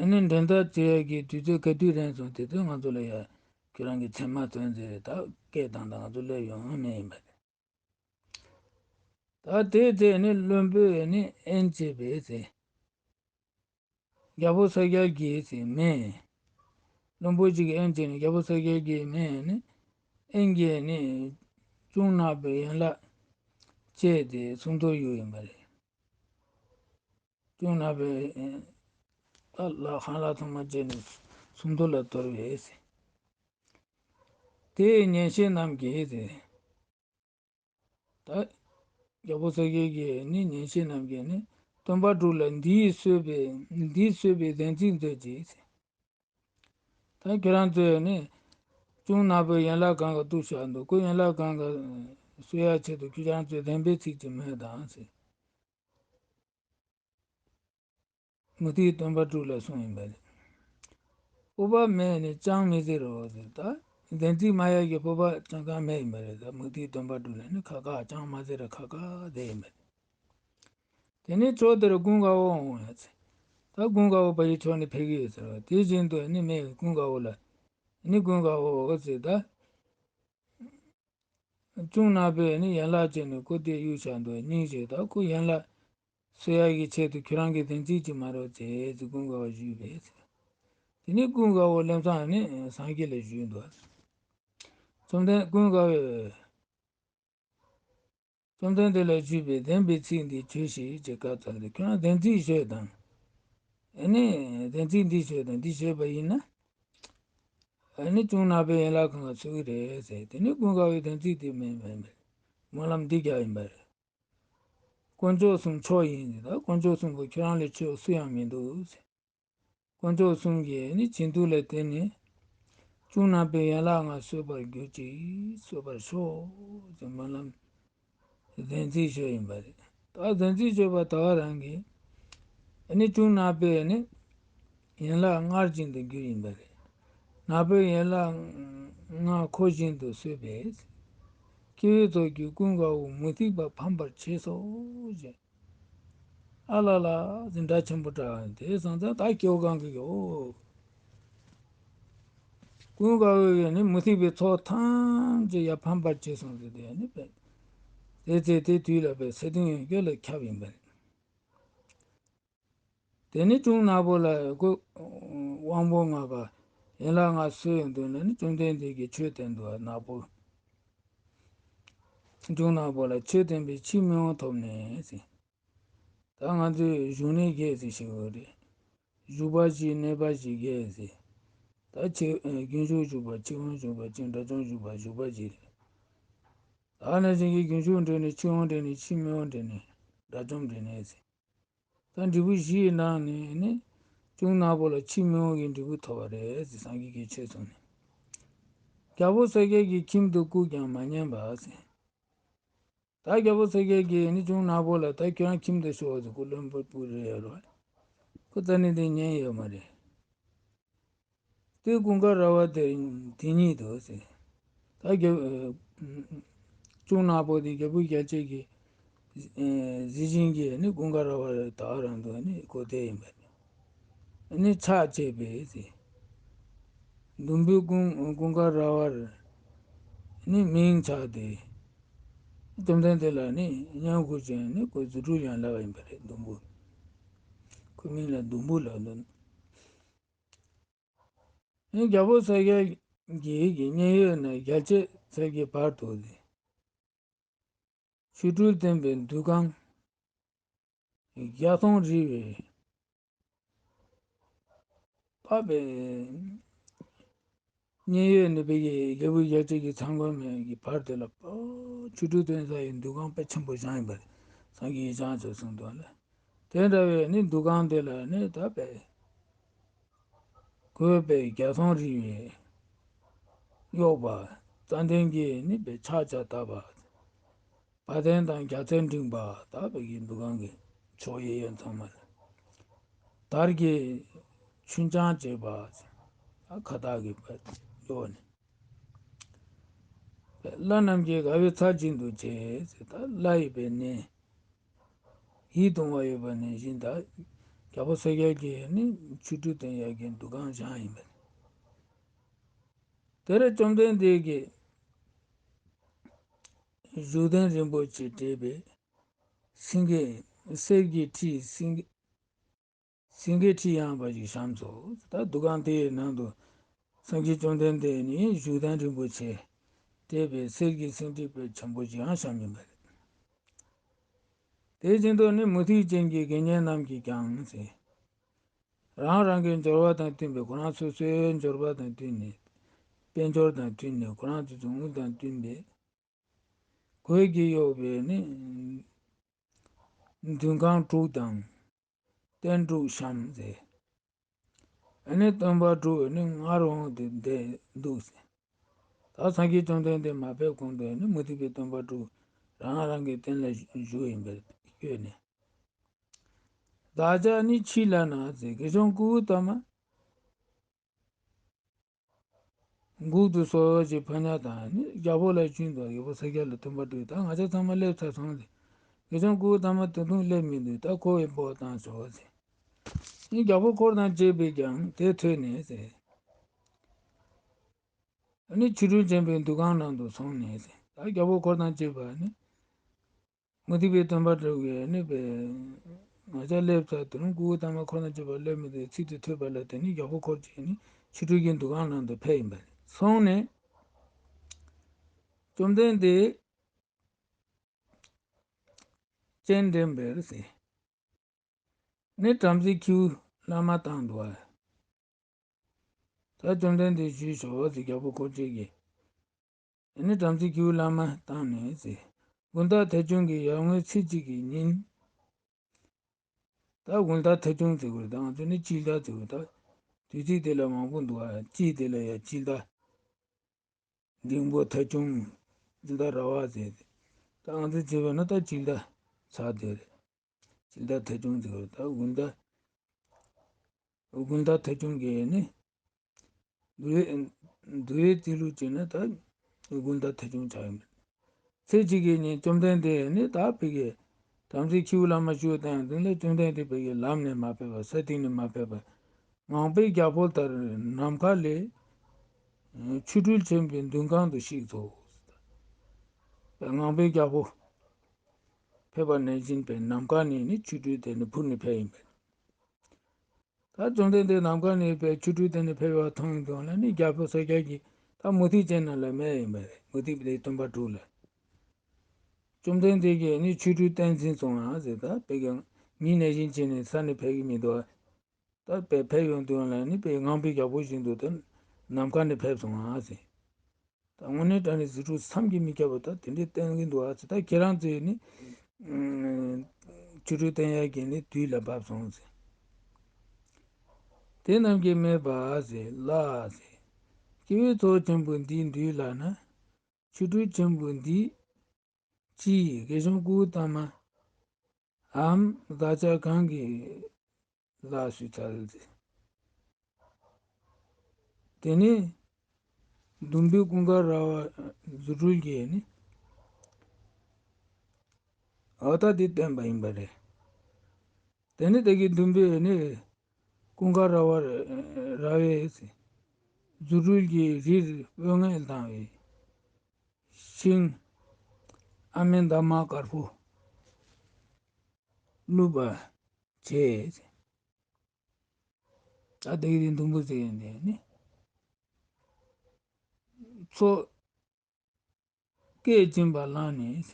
ཨ་ནི་འགྲན་ཟླ་བྱེད་ཡག་གི་དུས་ཚོད་ག་དུས་རན་སོང་དེ་ཚོད་ང་ཚོ་ལ་ཡ་ཁྱོད་རང་གི་མཚན་མ་སྟོན་ཟེར། ད་སྐད་བཏང་ད་ང་ཚོ་སླེབས་ཡོང་མེད་ཡིན་པ་རེད། ད་དེ་ཚེ་ནི་བློན་པོས་ནི་དབྱེན་བྱས་པས་ཟེར། རྒྱལ་པོ་ས་སྐྱ་གིས་ཟེར་མེད། བློན་པོ་གཅིག་གིས་དབྱེན་བྱས་ནས་རྒྱལ་པོ་ས་སྐྱ་གིས་མེད་ནི་དབྱེན་གྱིས་ནི་གཅུང་ནག་པོའི་ཡན་ལག་བཅད་དེ་སུམ་མདོར་གཡུགས་ཡིན་པ་རེད། གཅུང་ནག་པོའི་ད་ལག་ཧང་ལག་ཚང་མ་བཅད་ནས་སུམ་མདོ་ལ་གཏོར་བས་ཟེར། དེའི་ཉན་བཤད་རྣམས་ཀྱིས་ཟེར། ད་རྒྱལ་པོ་ས་སྐྱ་གིས་ནི་ཉན་བཤད་རྣམས་ཀྱིས་ནི་སྟོན་པ་དྲུག་ལ་འདིས་གསོལ་བའི་འདིས་གསོལ་བའི་བདེན་ཚིག་མཛོད་ཅིག་ཟེར། ད་ཁྱོད་རང་ཚོས་ནི་གཅུང་ནག་པོའི་ཡན་ལག་གང་ག་གཏུབས་བཞག་འདུག་ཁོ་ཡན་ལག་གང་ག་གསོ་ཡག་ཆེད་དུ་ཁྱོད་རང་ཚོས་བདེན་པའི་ཚིག་ཅིག་སྨྲོས་དང་ཟེར། མུ་སྟེགས་སྟོན་པ་དྲུག་ལ་གསུངས་ཡིན་པ་རེད། སྤོབས་པ་མེད་ནས་ཅང་མི་ཟེར་རོ་ཟེར། ད་བདེན་ཚིག་སྨྲ་ཡག་གི་སྤོབས་པ་ཅང་གང་མེད་ཡིན་པ་རེད། ད་མུ་སྟེགས་སྟོན་པ་དྲུག་ལ་ནི་ཁ་ཁ་ཅང་མ་ཟེར་ར་ཁ་ཁ་བསྡད་ཡིན་པ་རེད། དེ་ནས་ཕྱོགས་དེར་ཀུན་དགའ་བོ་འོང་ཡ་ཚེ། ད་ཀུན་དགའ་བོ་ཕ་གི་ཕྱོགས་ནས་ཕེབས་ཀྱི་ཡོད་ཟེར་བ་དེ་བཞིན་དུ་ནི་མེད་ཀུན་དགའ་བོ་ལ། ནི་ཀུན་དགའ་བོ་འོ་ཚེ་ད། གཅུང་ནག་པོས་ནི་ཡན་ལག་བཅད་ནས་ཁོ་དེ་གཡུག་བཞག་འདུག་སྙིང་རྗེ། ད་ཁོ་ཡན་ལག་གསོ་ཡག་གི་ཆེད་དུ་ཁྱོད་རང་གི་བདེན་ཚིག་ཅིག་མ་རོགས་བྱེད་ཟེར་ཀུན་དགའ་བོ་ཞུས་པས་ཟེར། དེ་ནས་ཀུན་དགའ་བོ་སླེབས་སོང་ནས་སངས་རྒྱས་ལ་ཞུས་འདུག་བཅོམ་ལྡན་ཀུན་དགའ་བོས། བཅོམ་ལྡན་འདས་ལ་ཞུས་པས་བདེན་པའི་ཚིག་འདི་བརྗོད་ཤིག་ཅེས་བཀའ་སྩལ་ཏེ། ཁྱོད་རང་བདེན་ཚིག་ཤོད་དང་། ཨ་ནི་བདེན་ཚིག་འདི་ཤོད་དང་། འདི་ཤོད་པ་ཡིན་ན། ཨ་ནི་གཅུང་ནག་པོའི་ཡན་ལག་གང་ག་གསོ་གི་རེད་ཟེར། དེ་ནི་ཀུན་དགའ་བོས་བདེན་ཚིག་འདི་མིན་མིན་པར་སྨོན་ལམ་འདི་རྒྱག་ཡིན་པ་རེད། དཀོན་མཆོག་གསུམ་མཆོག་ཡིན་ཟེར། ད་དཀོན་མཆོག་གསུམ་པོ་ཁྱོད་རང་ལས་མཆོག་སུ་ཡང་མི་འདུག་ཟེར། དཀོན་མཆོག་གསུམ་གྱི་ནི་བྱིན་མཐུ་ལ་བརྟེན་ནས་གཅུང་ནག་པོའི་ཡན་ལག་ལྔ་གསོས་པར་གྱུར་ཅིག་གསོས་པར་ཤོག་ཅེས་སྨོན་ལམ་བདེན་ཚིག་ཤོད་ཡིན་པ་རེད། ད་བདེན་ཚིག་ཤོད་པ་ད་ག་རང་གིས་ནི་གཅུང་ནག་པོས་ནི་ ཡན་ལག་ལྔ་བཞིན་དུ་གྱུར་ཡིན་པ་རེད། ནག་པོའི་ཡན་ལག་ལྔ་ཁོ་བཞིན་དུ་གསོས་པས། སྐྱེ་བོའི་ཚོགས་ཀྱིས་ཀུན་དགའ་བོ་མུ་སྟེགས་པ་ཕམ་པར་བྱས་སོ་ཞེས། ཨ་ལ་ལ་ཟེར་སྒྲ་ཆེན་པོ་བསྒྲགས། དེ་སོང་ཙང་ད་སྐྱེ་བོ་གང་གིས་ཀྱང་ཀུན་དགའ་བོས་ནི་མུ་སྟེགས་པའི་ཚོགས་ཐམས་ཅད་ཡར་ཕམ་པར་བྱས་སོང་ཟེར་དེ་ནི་པས། དེ་ཚེ་དེ་དུས་ལ་པས་སེ་སྟོན་ཡོན་གྱི་ལ་ཁྱབ་ཡིན་པས། དེ་ནི་གཅུང་ནག་པོ་ལ་ཁོ་དབང་པོ་ལྔ་ག་ཡན་ལག་ལྔ་གསོས་ཡོང་དུས་ན་ནི་བཅོམ་ལྡན་འདས་ཀྱིས་ཆོས་བསྟན་འདུག་ནག་པོ། གཅུང་ནག་པོ་ལ་ཆོས་བསྟན་པའི་ཕྱིར་མི་དབང་ཐོབ་ནས་ཟེར། ད་ང་ཚོས་བཞུགས་གནས་བརྒྱད་ཟེར་ཞིག་ཡོད་རེད། བཞུགས་པ་བཞི་གནས་པ་བཞི་བརྒྱད་ཟེར། ད་ཆེ་རྒྱུན་ཞུགས་བཞུགས་པ་ཆེ་དབང་བཞུགས་པ་ཆེ་དགྲ་བཅོམ་བཞུགས་པ་བཞུགས་པ་བཞི་རེད། ད་ནང་བཞིན་གྱི་རྒྱུན་ཞུགས་འབྲས་ནས་ཆེ་དབང་འབྲས་ནས་ཕྱིར་མི་དབང་འབྲས་ནས་དགྲ་བཅོམ་འབྲས་ནས་ཟེར། ད་འབྲས་བུ་བཞིའི་ནང་ནས་ནི་གཅུང་ནག་པོ་ལ་ཕྱིར་མི་དབང་གི་འབྲས་བུ་ཐོབ་པ་རེད་ཟེར་སངས་རྒྱས་ཀྱི་ཆོས་གསུངས་ནས། རྒྱལ་པོ་གསལ་རྒྱལ་གྱིས་ཁྱིམ་དུ་བཀུག་ཀྱང་མ་ཉན་པ་ཟེར། ད་རྒྱལ་པོ་གསལ་རྒྱལ་གྱིས་ནི་གཅུང་ནག་པོ་ལ་ད་ཁྱོད་རང་ཁྱིམ་དུ་ཤོག་ཟེར། ཁོ་བློན་པོ་སྤུ་རེད་ཡོད་རེད། ཁོ་རྩ་ནས་དེ་ཉན་ཡོད་མ་རེད། དེ་ཀུན་དགའ་ར་བ་དེ་དེ་ཉིད་དུ་ཟེར། ད་རྒྱལ་གཅུང་ནག་པོ་དེ་རྒྱལ་པོ་རྒྱལ་བྱེད་ཀྱི་གཟི་བྱིན་གྱིས་ནི་ཀུན་དགའ་ར་བ་ད་རང་དུ་ནི་གོ་བདེ་ཡིན་པ་རེད། ནི་ཕྱག་བྱས་པས་ཟེར། དུམ་བུས་ཀུན་ཀུན་དགའ་ར་བར་ནི་མིང་ཆགས་ཏེ། བཅོམ་ལྡན་འདས་ལ་ནི་བསྙེན་བཀུར་བྱས་ནས་ཁོས་རྫུ་འཕྲུལ་ཡང་བསླབས་པ་ཡིན་པ་རེད། དུམ་བུ། ཁོའི་མིང་ལ་དུམ་བུ་ལབ་འདུག་ནི་རྒྱལ་པོ་གསལ་རྒྱལ་གྱི་གི་མཉན་ཡོད་ནས་རྒྱལ་བྱེད་ཚལ་གྱི་བར་དུ་ཟེར། ཆོ་འཕྲུལ་སྟོན་པའི་འདུ་ཁང་བརྒྱ་སྟོང་རི་བའི་པ་པའི་མཉན་ཡོད་ནི་པའི་རྒྱལ་པོའི་རྒྱལ་སྲིད་ཀྱི་ཚང་དགོན་མའི་གི་བར་དེ་ལ་པ་ཆོ་འཕྲུལ་སྟོན་ས་ཡི་འདུ་ཁང་དཔེ་ཆེན་པོ་བཞེངས་ཡིན་པ་རེད། སངས་རྒྱས་ཀྱིས་བཞེངས་ཆོག་གསུངས་འདུག་ལ། དེ་འདྲ་བའི་ནི་འདུ་ཁང་དེ་ལ་ནི་ད་པའི་གོས་པའི་རྒྱ་མཚོ་རི་བའི་གཡོག་པ་ཙན་དན་གྱིས་ནི་པའི་ཕྱག་བྱ་བཏབ་པ། བ་དན་དང་རྒྱ་ཚྭས་འགྲིམས་པ་ད་བོད་ཀྱི་འདུ་ཁང་གི་ཕྱོགས་གཡས་གཡོན་ཚང་མ་ལ། དར་གྱི་ཆུན་འཕྱང་བྱེད་པ། ཁ་བཏགས་ཀྱི་བར་གཡོག་ནས། བླ་རྣམས་ཀྱི་དགའ་བའི་ཚལ་བཞིན་དུ་བྱེད་ཟེར། ད་བླ་ཡི་བའི་གནས་ཡིད་དུ་འོང་བ་ཡོད་པ་ནང་བཞིན་ད་རྒྱལ་པོ་གསལ་རྒྱལ་གྱིས་ནི་ཆོ་འཕྲུལ་སྟོན་ཡག་གི་འདུ་ཁང་བཞེངས་ཡིན་པས། དེར་བཅོམ་ལྡན་འདས་ཀྱིས་བཞུགས་གདན་རིན་པོ་ཆེ་བྲིས་པའི་སེང་གེ་གསེར་གྱི་ཁྲི་སེང་གེ་སེང་གེའི་ཁྲི་ཡངས་པ་ཞིག་བཤམས་སོ། ད་འདུ་ཁང་དེའི་ནང་དུ་སངས་རྒྱས་བཅོམ་ལྡན་འདས་ནི་བཞུགས་གདན་རིན་པོ་ཆེ་བྲིས་པའི་གསེར་གྱི་སེང་ཁྲི་དཔེ་ཆེན་པོ་ཞིག་ཡང་བཤམས་ཡིན་པ་རེད། དེ་བཞིན་དུ་ནི་མུ་སྟེགས་ཅན་གྱི་དགེ་བསྙེན་རྣམས་ཀྱིས་ཀྱང་ཟེར། རང་རང་གི་འབྱོར་བ་དང་བསྟུན་པའི་ཁོ་རང་སོ་སོའི་འབྱོར་བ་དང་བསྟུན་ནས་དཔལ་འབྱོར་དང་བསྟུན་ནས་ཁོ་རང་ཚོ་ཚོ་དངུལ་དང་བསྟུན་པའི་གོས་ཀྱིས་གཡོགས་པའི་ནི་འདུ་ཁང་དྲུག་དང་སྟན་དྲུག་བཤམས་ཏེ། ཨ་ནི་སྟོན་པ་དྲུག་ནི་སྔར་འོང་སྟེ་བསྡད་འདུག་ཟེར། ད་སངས་རྒྱས་བཅོམ་ལྡན་འདས་མ་ཕེབས་གོང་དུ་ནི་མུ་སྟེགས་པའི་སྟོན་པ་དྲུག་རང་རང་གི་སྟན་ལ་བཞུགས་ཡིན་པར་བསྐྱོད་ནས། བདག་ཅག་ནི་ཕྱིས་ལ་ན་ཟེར། དགེ་སློང་ཀུ་ཏ་མ་འགུག་ཏུ་གསོལ་ཞེས་ཕོ་ཉ་དང་ནི་རྒྱལ་པོ་ལ་བྱོན་དུ་རྒྱལ་པོ་གསལ་རྒྱལ་ལ་སྟོན་པ་དྲུག་ད་ང་ཅག་ཚང་མ་སླེབས་ཚར་སོང་ཟེར། དགེ་སློང་ཀུ་ཏ་མ་ད་དུང་སླེབས་མི་འདུག་ད་ཁོ་བའི་འབོ་བཏང་ཆོག་ཟེར། ནི་རྒྱལ་པོ་འཁོར་དང་བཅས་པས་ཀྱང་དེ་ཐོས་ནས་ཟེར། ནི་ཆོ་འཕྲུལ་ཅན་པའི་འདུ་ཁང་ནང་དུ་སོང་ནས་ཟེར། ད་རྒྱལ་པོ་འཁོར་དང་བཅས་པ་ནི། མུ་སྟེགས་པའི་སྟོན་པ་དྲུག་གིས་ནི་པའི་ང་ཅག་སླེབས་ཚར་དུས་ཀུ་ཏ་མ་འཁོར་དང་བཅས་པ་སླེབས་མི་འདུག་ཚིག་དེ་ཐོས་པ་ལ་དེ་ནི་རྒྱལ་པོ་འཁོར་བཅས་ནི་ཆོ་འཕྲུལ་གྱི་འདུ་ཁང་ནང་དུ་ཕེབས་ཡིན་པ་རེད། སོང་ནས་བཅོམ་ལྡན་འདས་སྤྱན་འདྲེན་པར་ཟེར། ནི་བྲམ་ཟེ་ཁྱེའུ་བླ་མ་བཏང་འདུག་ཨ། ད་བཅོམ་ལྡན་འདས་ཞུས་ཤོག་ཟེར་རྒྱལ་པོ་འཁོར་བཅས་ཀྱིས། ནི་བྲམ་ཟེ་ཁྱེའུ་བླ་མ་བཏང་ནས་ཟེར། དགུན་ཟླ་ཐ་ཆུང་གི་ཡར་ངོའི་ཚེས་གཅིག་གི་ཉིན། ད་དགུན་ཟླ་ཐ་ཆུང་ཟེར་དགོས་རེད། ད་ང་ཚོ་ནི་དཔྱིད་ཟླ་ཟེར་དགོས། ད་དུས་ཚིགས་དེ་ལ་མང་པོ་འདུག་ཨ། དཔྱིད་དེ་ལ་ཡ་དཔྱིད་ཟླ། འབྲིང་པོ་ཐ་ཆུང་། དཔྱིད་ཟླ་ར་བ་ཟེར། ད་ང་ཚོ་བྱས་པ་ན་ད་དཔྱིད་ཟླ་ཚར་དེ་རེད། དཔྱིད་ཟླ་ཐ་ཆུང་ཟེར་བ་ད་དགུན་ཟླ་ དགོན་བདག་ཐེག་ཆུང་གིས་ནི། འདུལ་བའི་འདུལ་བའི་གཏེར་ལུགས་ཀྱི་ནི་ད་དགོན་བདག་ཐེག་ཆུང་ཆགས་ཡིན་པ། ཚེ་གཅིག་གི་ནི་བཅོམ་ལྡན་འདས་ནི་ད་ཕ་གི་དམ་ཚིག་ཁྱེའུ་བླ་མ་ཞུ་དང་དེ་ལ་བཅོམ་ལྡན་འདས་ཕ་གི་ལམ་ནས་མ་ཕེབས་པ་ས་སྟེང་ནས་མ་ཕེབས་པ། ངང་པའི་རྒྱལ་པོ་ལྟར་ནམ་མཁའ་ལས། ཆོ་འཕྲུལ་ཆེན་པོའི་མདུན་སྒང་དུ་གཤེགས་སོ། ངང་པའི་རྒྱལ་པོ་ཕེབས་པ་ནང་བཞིན་པའི་ནམ་མཁའ་ནས་ནི་ཆོ་འཕྲུལ་དེ་ནི་འཕུར་ནས་ཕེབས་ཡིན་པས། ད་བཅོམ་ལྡན་འདས་ནམ་མཁའ་ནས་པའི་ཆོ་འཕྲུལ་དེ་ནི་ཕེབས་པ་མཐོང་ཡོང་དུས་ལ་ནི་རྒྱལ་པོ་ས་སྐྱ་གིས་ད་མུ་སྟེགས་ཅན་རྣམས་ལ་སྨྲས་ཡིན་པ་རེད། མུ་སྟེགས་པའི་སྟོན་པ་དྲུག་ལ། བཅོམ་ལྡན་འདས་ཀྱིས་ནི་ཆོ་འཕྲུལ་བསྟན་ཟིན་སོང་ང་ཟེར། ད་པའི་གི་མི་ནང་བཞིན་བྱས་ནས་ས་ནས་ཕེབས་ཀྱི་མི་འདུག་ད་པའི་ཕེབས་ཡོང་དུས་ལ་ནི་པའི་ངང་པའི་རྒྱལ་པོ་བཞིན་དུ་ད་ནམ་མཁའ་ནས་ཕེབས་སོང་ང་ཟེར། ད་དངོས་གནས་དྲང་གནས་རྫུ་འཕྲུལ་བསམ་གྱིས་མི་ཁྱབ་པ་ད་དེ་འདྲའི་བསྟན་གྱི་འདུག་ཨ་ཙི། ད་ཁྱེད་རང་ཚོས་ནི་ཆོ་འཕྲུལ་བསྟན་ཡག་གི་ནི་དུས་ལ་བབས་སོང་ཟེར། དེ་རྣམས་ཀྱིས་སྨྲས་པ་ཟེར་ལགས་ཟེར། སྐྱེ་བོའི་ཚོགས་ཆེན་པོ་འདིའི་མདུན་ལ་ན། ཆོ་འཕྲུལ་ཆེན་པོ་འདི་ཅིའི་དགེ་སྦྱོང་ཀུ་ཏ་མ་འམ་བདག་ཅག་གང་གིས་ལ་ཞུས་ཚར་ཏེ། དེ་ནས་ཟླུམ་པོའི་ཀུན་དགའ་ར་བ་རྫུ་འཕྲུལ་གྱིས་ནི་འོ་ད་འདི་བསྟན་པ་ཡིན་པ་རེད། དེ་ནས་དེ་གི་ཟླུམ་པོས་ནི་ཀུན་དགའ་ར་བ་ར་བས་རྫུ་འཕྲུལ་གྱིས་རིར་དཔོན་ངན་བཏང་བའི་ཤིང་ཨ་མེ་ད་མ་དཀར་པོ་བླུགས་པ་བྱས། ད་དེ་གི་ཟླུམ་པོ་ཟེར་ཡོང་དེ་ནི་མཚོ་སྐད་འབྱིན་པ་བླངས་ནས།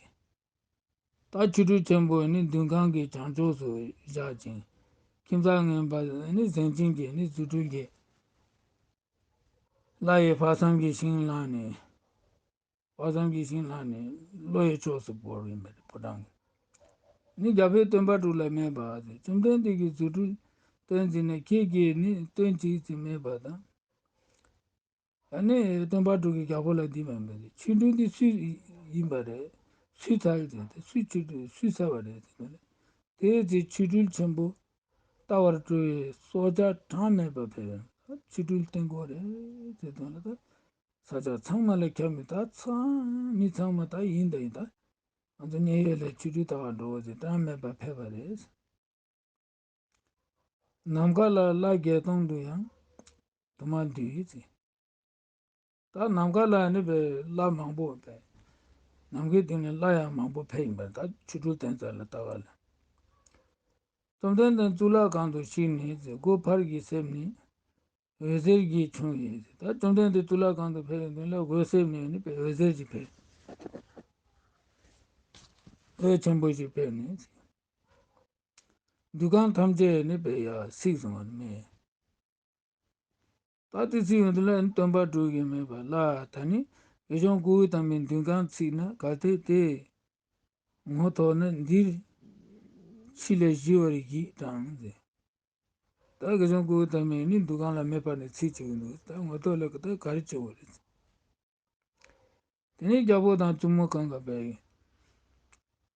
ད་ཆོ་འཕྲུལ་ཆེན་པོ་ནི་མདུན་ཁང་གི་བྱང་ཕྱོགས་སུ་བཞག་ཅིང་། ཁྱིམ་བདག་ངན་པ་ནི་གཟན་ཆེན་གྱིས་ནི་རྫུ་འཕྲུལ་གྱིས་བླ་ཡི་དཔག་བསམ་གྱི་ཤིང་བླངས་ནས། དཔག་བསམ་གྱི་ཤིང་བླངས་ནས་བློ་ཡི་ཕྱོགས་སུ་བོར་ཡིན་པ་རེད། ཕོ་བྲང་གི་ནི་རྒྱལ་པོས་སྟོན་པ་དྲུག་ལ་སྨྲས་པ་ཟེར། བཅོམ་ལྡན་འདས་ཀྱིས་རྫུ་འཕྲུལ་བསྟན་ཟིན་ནས་ཁྱེད་ཀྱིས་ནི་སྟོན་ཅིག་ཅེས་སྨྲས་པ་དང་། ཨ་ནི་སྟོན་པ་དྲུག་གིས་རྒྱལ་པོ་ལ་འདི་སྨྲས་པ་རེད། ཆོ་འཕྲུལ་འདི་སུའི་ཡིན་པ་རེད། སུས་ཚར་ཟེར་ཏེ་སུས་ཆོ་འཕྲུལ་སུས་ཚར་བ་རེད་ཟེར་ནས། དེའི་ཚེ་ཆོ་འཕྲུལ་ཆེན་པོ་ལྟ་བར་སྤྲོ་བའི་སྲོག་ཆགས་གྲངས་མེད་པ་ཕེབས་པས། ཆོ་འཕྲུལ་བསྟན་དགོས་རེད་ཟེར་དོན་ལ་ད་ས་ཆ་ཚང་མ་ལ་ཁྱབ་མི་ད་ཚང་མི་ཚང་མ་ད་ཡིན་ད་ཡིན་ད། ང་ཚོ་མཉན་ཡོད་ལ་ཆོ་འཕྲུལ་ལྟ་བར་འགྲོ་ཟེར་གྲངས་མེད་པ་ཕེབས་པ་རེད། ནམ་མཁའ་ལ་ལྷ་བརྒྱད་སྟོང་དུ་ཡང་དུ་མ་འདུས་ཟེར། ད་ནམ་མཁའ་ལ་ནི་བའི་ལྷ་མང་པོ་བས། ནམ་མཁའི་སྟེང་ནས་ལྷ་ཡང་མང་པོ་ཕེབས་ཡིན་པར་ད་ཆོ་འཕྲུལ་བསྟན་ས་ལ་ལྟ་བ་ལ། བཅོམ་ལྡན་འདས་གཙུག་ལག་ཁང་དུ་གཤེགས་ནས་ཟེར། སྒོ་ཕར་གྱི་གསེབ་ནས་འོད་ཟེར་གྱིས་ཕྱུང་བས་ཟེར། ད་བཅོམ་ལྡན་འདས་གཙུག་ལག་ཁང་དུ་ཕེབས་ཡོང་དུས་ལ་སྒོའི་གསེབ་ནས་ནི་བའི་འོད་ཟེར་ཞིག་ཕེབས། འོད་ཆེན་པོ་ཞིག་ཕེབས་ནས་ཟེར། འདུ་ཁང་ཐམས་ཅད་ནི་བའི་ཡར་བསིལ་སོང་བ་ནི་མེད། ད་དེ་ཚེ་ཡོང་དུས་ལ་སྟོན་པ་དྲུག་གིས་སྨྲས་པ་ལ། ད་ནི་དགེ་སྦྱོང་ཀུ་ཏ་མའི་མདུན་ཁང་ཚིག་ན་གལ་ཏེ་དེ་ངོ་ཐོག་ན་འདིར་ཕྱི་ལས་ཞི་བར་བགྱིད་དང་ཟེར། ད་དགེ་སྦྱོང་ཀུ་ཏ་མས་ནི་འདུ་ཁང་ལ་སྨྲས་པ་ནི་ཚིག་གཅིག་འདུག་ད་ངོ་ཐོག་ལ་ད་ག་རེ་བྱེད་དགོས་རེད། དེ་ནས་རྒྱལ་པོ་དང་བཙུན་མོ་གང་ག་བས།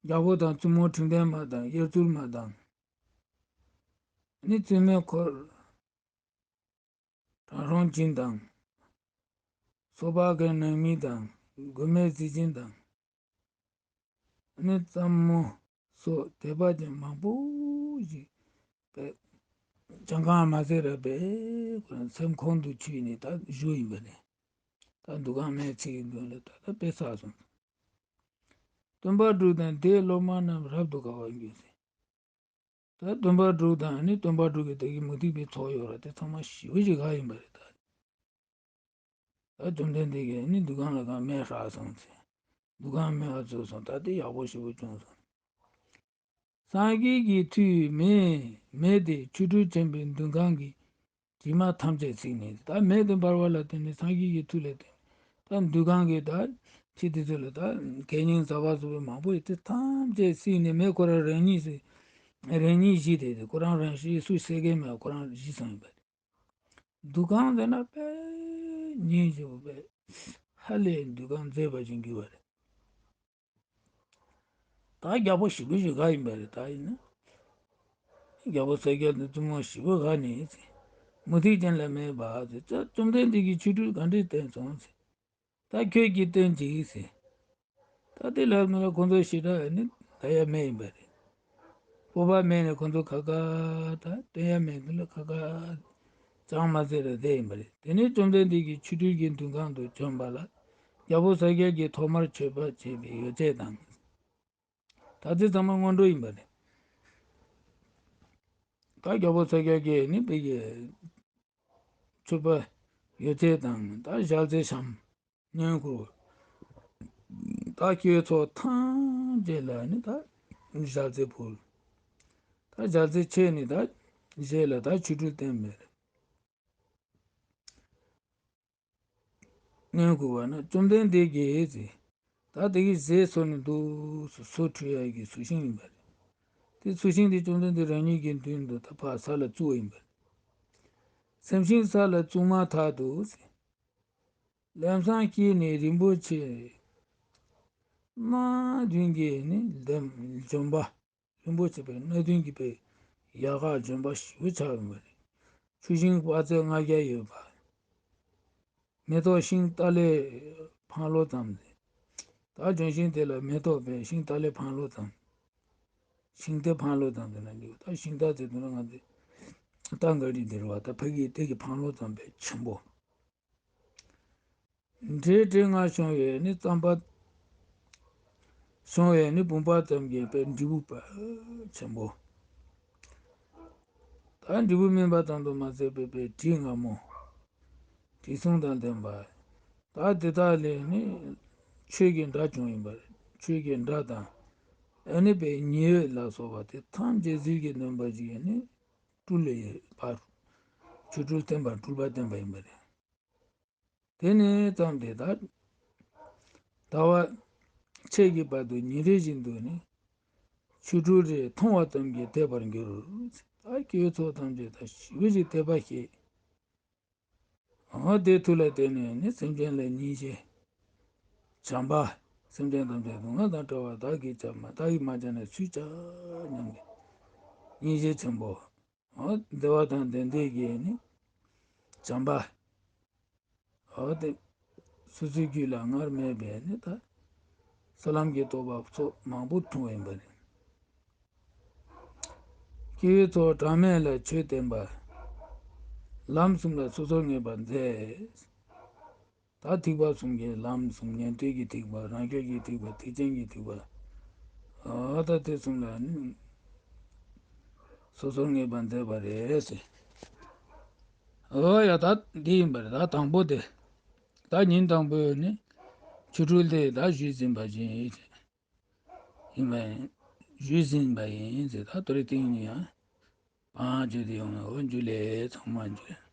རྒྱལ་པོ་དང་བཙུན་མོ་ཁྲིམས་ལྡན་མ་དང་དབྱར་ཚུལ་མ་དང་། ནི་བཙུན་མོའི་འཁོར། དྲང་སྲོང་སྦྱིན་དང་། སོ་པ་གའི་ནང་མི་དང་། མགོན་མེད་གཟི་བྱིན་དང་། ནི་ཙམ་མོ་སོགས་དད་པ་ཅན་མང་པོ་ཞིག་པས། ཇང་ཁང་མ་ཟེར་ར་པས་ཁོ་རང་སེམས་ཁོང་དུ་ཆུད་ནས་ད་བཞུགས་ཡིན་པ་རེད། ད་འདུ་ཁང་མའི་ཚིག་གི་མདུན་ལ་ད་ད་དཔེ་བསགས་སོང་། སྟོན་པ་དྲུག་དང་དེའི་སློབ་མ་རྣམས་རབ་ཏུ་དགའ་བར་འགྱུར་ཟེར། ད་སྟོན་པ་དྲུག་དང་ནི་སྟོན་པ་དྲུག་གི་དེ་གི་མུ་སྟེགས་པའི་ཚོགས་ཡོད་ར་དེ་ཚང་མ་ཞེ་པོ་ཞིག་དགའ་ཡིན་པ་རེད་ད། ད་བཅོམ་ལྡན་འདས་ཀྱིས་ནི་འདུ་ཁང་ལ་གང་མེ་ཧྲག་སོང་ཚེ། འདུ་ཁང་མེ་ཧ་ཚུགས་སོང་ད་དེ་ཡག་པོ་ཞེ་པོ་བྱུང་སོང་། སངས་རྒྱས་ཀྱི་མཐུས་མེ་མེ་དེ་ཆོ་འཕྲུལ་ཆེན་པོའི་འདུ་ཁང་གི་དྲི་མ་ཐམས་ཅད་བསྲེགས་ནས་ད་མེ་དེ་འབར་བ་ལ་བརྟེན་ནས་སངས་རྒྱས་ཀྱི་མཐུ་ལ་བརྟེན་ད་འདུ་ཁང་གི་ད་ཕྱི་དེ་ཚོ་ལ་ད་གད་རྙིགས་ཟ་བ་བཟོ་བའི་མང་པོ་ཡོད་དེ་ཐམས་ཅད་བསྲེགས་ནས་མེ་ཁོ་རང་རང་ཉིད་སུ་རང་ཉིད་ཞི་དེ་ཁོ་རང་རང་ཞི་སུ་བསད་མཁན་མེད་ཁོ་རང་ཞི་སོང་ཡིན་པ་རེད། འདུ་ཁང་ཟེར་ན་དཔེ་ཉིན་ཞིག་པས་ཧ་ལས་འདུ་ཁང་མཛེས་པ་ཞིག་གྱུར་བ་རེད། ད་རྒྱལ་པོ་ཞེ་པོ་ཞིག་དགའ་ཡིན་པ་རེད་ད་ཡིན་ན། རྒྱལ་པོ་ས་སྐྱ་དང་བཙུན་མོ་ཞེ་པོ་དགའ་ནས་ཡིན་ཟེར། མུ་སྟེགས་ཅན་ལ་སྨྲས་པ་ཟེར། ད་བཅོམ་ལྡན་འདས་ཀྱིས་ཆོ་འཕྲུལ་ག་འདྲས་བསྟན་སོང་ཟེར། ད་ཁྱོད་ཀྱིས་སྟོན་ཅིག་ཟེར། ད་དེ་ལབ་ན་ལ་ཁོང་ཚོ་ཞེ་དྲག་ནི་ད་ཡ་མེད་ཡིན་པ་རེད། སྤོབས་པ་མེད་ནས་ཁོང་ཚོ་ཁ་ཁ་ད་སྟོན་ཡ་མེད་དུས་ལ་ཁ་ཁ་ཅང་མ་ཟེར་ར་བསྡད་ཡིན་པ་རེད། དེ་ནས་བཅོམ་ལྡན་འདས་ཀྱིས་ཆོ་འཕྲུལ་གྱི་འདུ་ཁང་དུ་བྱོན་པ་ལ། རྒྱལ་པོ་ས་སྐྱ་གིས་ཐོག་མར་མཆོད་པ་བྱས་པའི་ཡོ་བྱད་དང་། ད་དེ་ཚང་མ་སྔོན་འགྲོ་ཡིན་པ་རེད། ད་རྒྱལ་པོ་ས་སྐྱ་གིས་ནི་བོད་ཀྱི་མཆོད་པ་ཡོ་བྱད་དང་ད་ཞལ་ཟས་བཤམས། བསྙེན་བཀུར། ད་སྐྱེ་བོའི་ཚོགས་ཐམས་ཅད་ལ་ནི་ད་ཞལ་ཟས་ཕུལ། ད་ཞལ་ཟས་ཆད་ནས་ད་རྗེས་ལ་ད་ཆོ་འཕྲུལ་བསྟན་པ་རེད། བསྙེན་བཀུར་བ་ན་བཅོམ་ལྡན་འདས་ཀྱིས་ཟེར། ད་དེ་གི་ཟས་ཟོས་ནས་འདུག་སེ་སོ་འཁྲུད་ཡ་གི་ཟོ་ཤིང་ཡིན་པ་རེད། དེ་ཟོ་ཤིང་དེ་བཅོམ་ལྡན་འདས་རང་ཉིད་ཀྱི་མདུན་དུ་ད་ཕར་ས་ལ་བཙུགས་པ་ཡིན་པ་རེད། ཟས་ཤིང་ས་ལ་བཙུགས་མ་ཐག་ཏུ་ཟེར། ལམ་སེང་སྐྱེས་ནས་རིན་པོ་ཆེ་སྣ་བདུན་གྱི་ནི་ལྡེམ་ལྗོན་པ། རིན་པོ་ཆེ་བའི་སྣ་བདུན་གྱི་པའི་ཡལ་ག་ལྗོན་པ་ཞེ་པོ་ཆགས་ཡོད་པ་རེད། ཆུ་ཤིང་དཔག་ཚད་ལྔ་བརྒྱ་ཡོད་པ། མེ་ཏོག་ཤིང་ཏཱ་ལའི་འཕང་ལོ་ཙམ་རེད། ད་ལྗོན་ཤིང་དེ་ལ་མེ་ཏོག་པའི་ཤིང་ཏཱ་ལའི་འཕང་ལོ་ཙམ། ཤིང་རྟའི་འཕང་ལོ་ཙམ་དེ་ན་འདུག་ད་ཤིང་རྟ་དེ་དུས་ན་ང་ཚོས་རྟ་འགའ་རིགས་དེ་རེད་བ། ད་ཕ་གི་དེ་གི་འཕང་ལོ་ཙམ་པའི་ཆེན་པོ། འབྲས་བྲེ་ལྔ་བྱུང་བའི་ནི་རྩམ་པ། བྱུང་བའི་ནི་བུམ་པ་ཙམ་གྱི་པའི་འབྲས་བུ་པ་ཆེན་པོ། ད་འབྲས་བུ་སྨིན་པ་ཙམ་དུ་མ་ཟད་པའི་པའི་དྲི་མངར་མོ། དྲི་བསུང་དང་ལྡན་པ། ད་དེ་དག་ལས་ནི་ཆོས་ཀྱི་སྒྲ་བྱུང་ཡིན་པ་རེད། ཆོས་ཀྱི་སྒྲ་དང་། ཨ་ནི་པའི་ཉི་འོད་ལ་སོགས་པ་དེ་ཐམས་ཅད་ཟིལ་གྱིས་གནོན་པ་ཞིག་ནི་སྤྲུལ་ལེ་ཡོད་པ། ཆོ་འཕྲུལ་བསྟན་པ་སྤྲུལ་པ་བསྟན་པ་ཡིན་པ་རེད། དེ་ནས་བརྩམས་ཏེ་ད་ཟླ་བ་ཕྱེད་ཀྱི་བར་དུ་ཉིན་རེ་བཞིན་དུ་ནི་ཆོ་འཕྲུལ་རེ་མཐོང་བ་ཙམ་གྱིས་དད་པར་འགྱུར། ད་སྐྱེ་བོའི་ཚོགས་ཐམས་ཅད་ད་ཞི་བའི་ཞིག་དད་པ་བསྐྱེད། འོ་དེ་མཐུ་ལ་བརྟེན་ནས་ནི་སེམས་ཅན་ལ་སྙིང་རྗེ་བྱམས་པ། སེམས་ཅན་ཐམས་ཅད་སྡུག་བསྔལ་དང་བྲལ་བ་བདག་གིས་བྱས་མ་བདག་གིས་མ་བྱས་ན་སུས་བྱ་སྙམ་གྱི་སྙིང་རྗེ་ཆེན་པོ། འོ་བདེ་བ་དང་ལྡན་འདོད་ཀྱི་ནི་བྱམས་པ། འོ་དེ་སོ་སོའི་རྒྱུད་ལ་སྔར་མེད་པའི་ནི་ད་ས་ལམ་གྱི་རྟོགས་པ་ཚོགས་མང་པོ་འཁྲུངས་པ་ཡིན་པ་རེད། སྐྱེ་བོའི་ཚོགས་གྲངས་མེད་ལ་ཆོས་བསྟན་པ། ལམ་གསུམ་ལ་སོ་སོར་ངེས་པར་མཛད། ད་ཐེག་པ་གསུམ་གྱི་ལམ་གསུམ། ཉན་ཐོས་ཀྱི་ཐེག་པ། རང་རྒྱུད་ཀྱི་ཐེག་པ། ཐེག་ཆེན་གྱི་ཐེག་པ། འོ་ད་དེ་གསུམ་ལ་ནི་སོ་སོར་ངེས་པར་མཛད་པ་རེད་ཟེར། འོ་ཡ་ད་འདི་ཡིན་པ་རེད། ད་དང་པོ་དེ། ད་ཉིན་དང་པོའི་ནི་ཆོ་འཕྲུལ་དེ་ད་ཞུས་ཟིན་པ་ཅིག་ཡིན་པ་ཡིན། ཞུས་ཟིན་པ་ཡིན་ཟེར། ད་དོ་རེ་ཏིང་ནི་ཡང་བང་བརྗོད་དེ་ཡོང་ནས་འོ་འཇུ་ལེ་ཚང་མ་འཇུ་ལེ།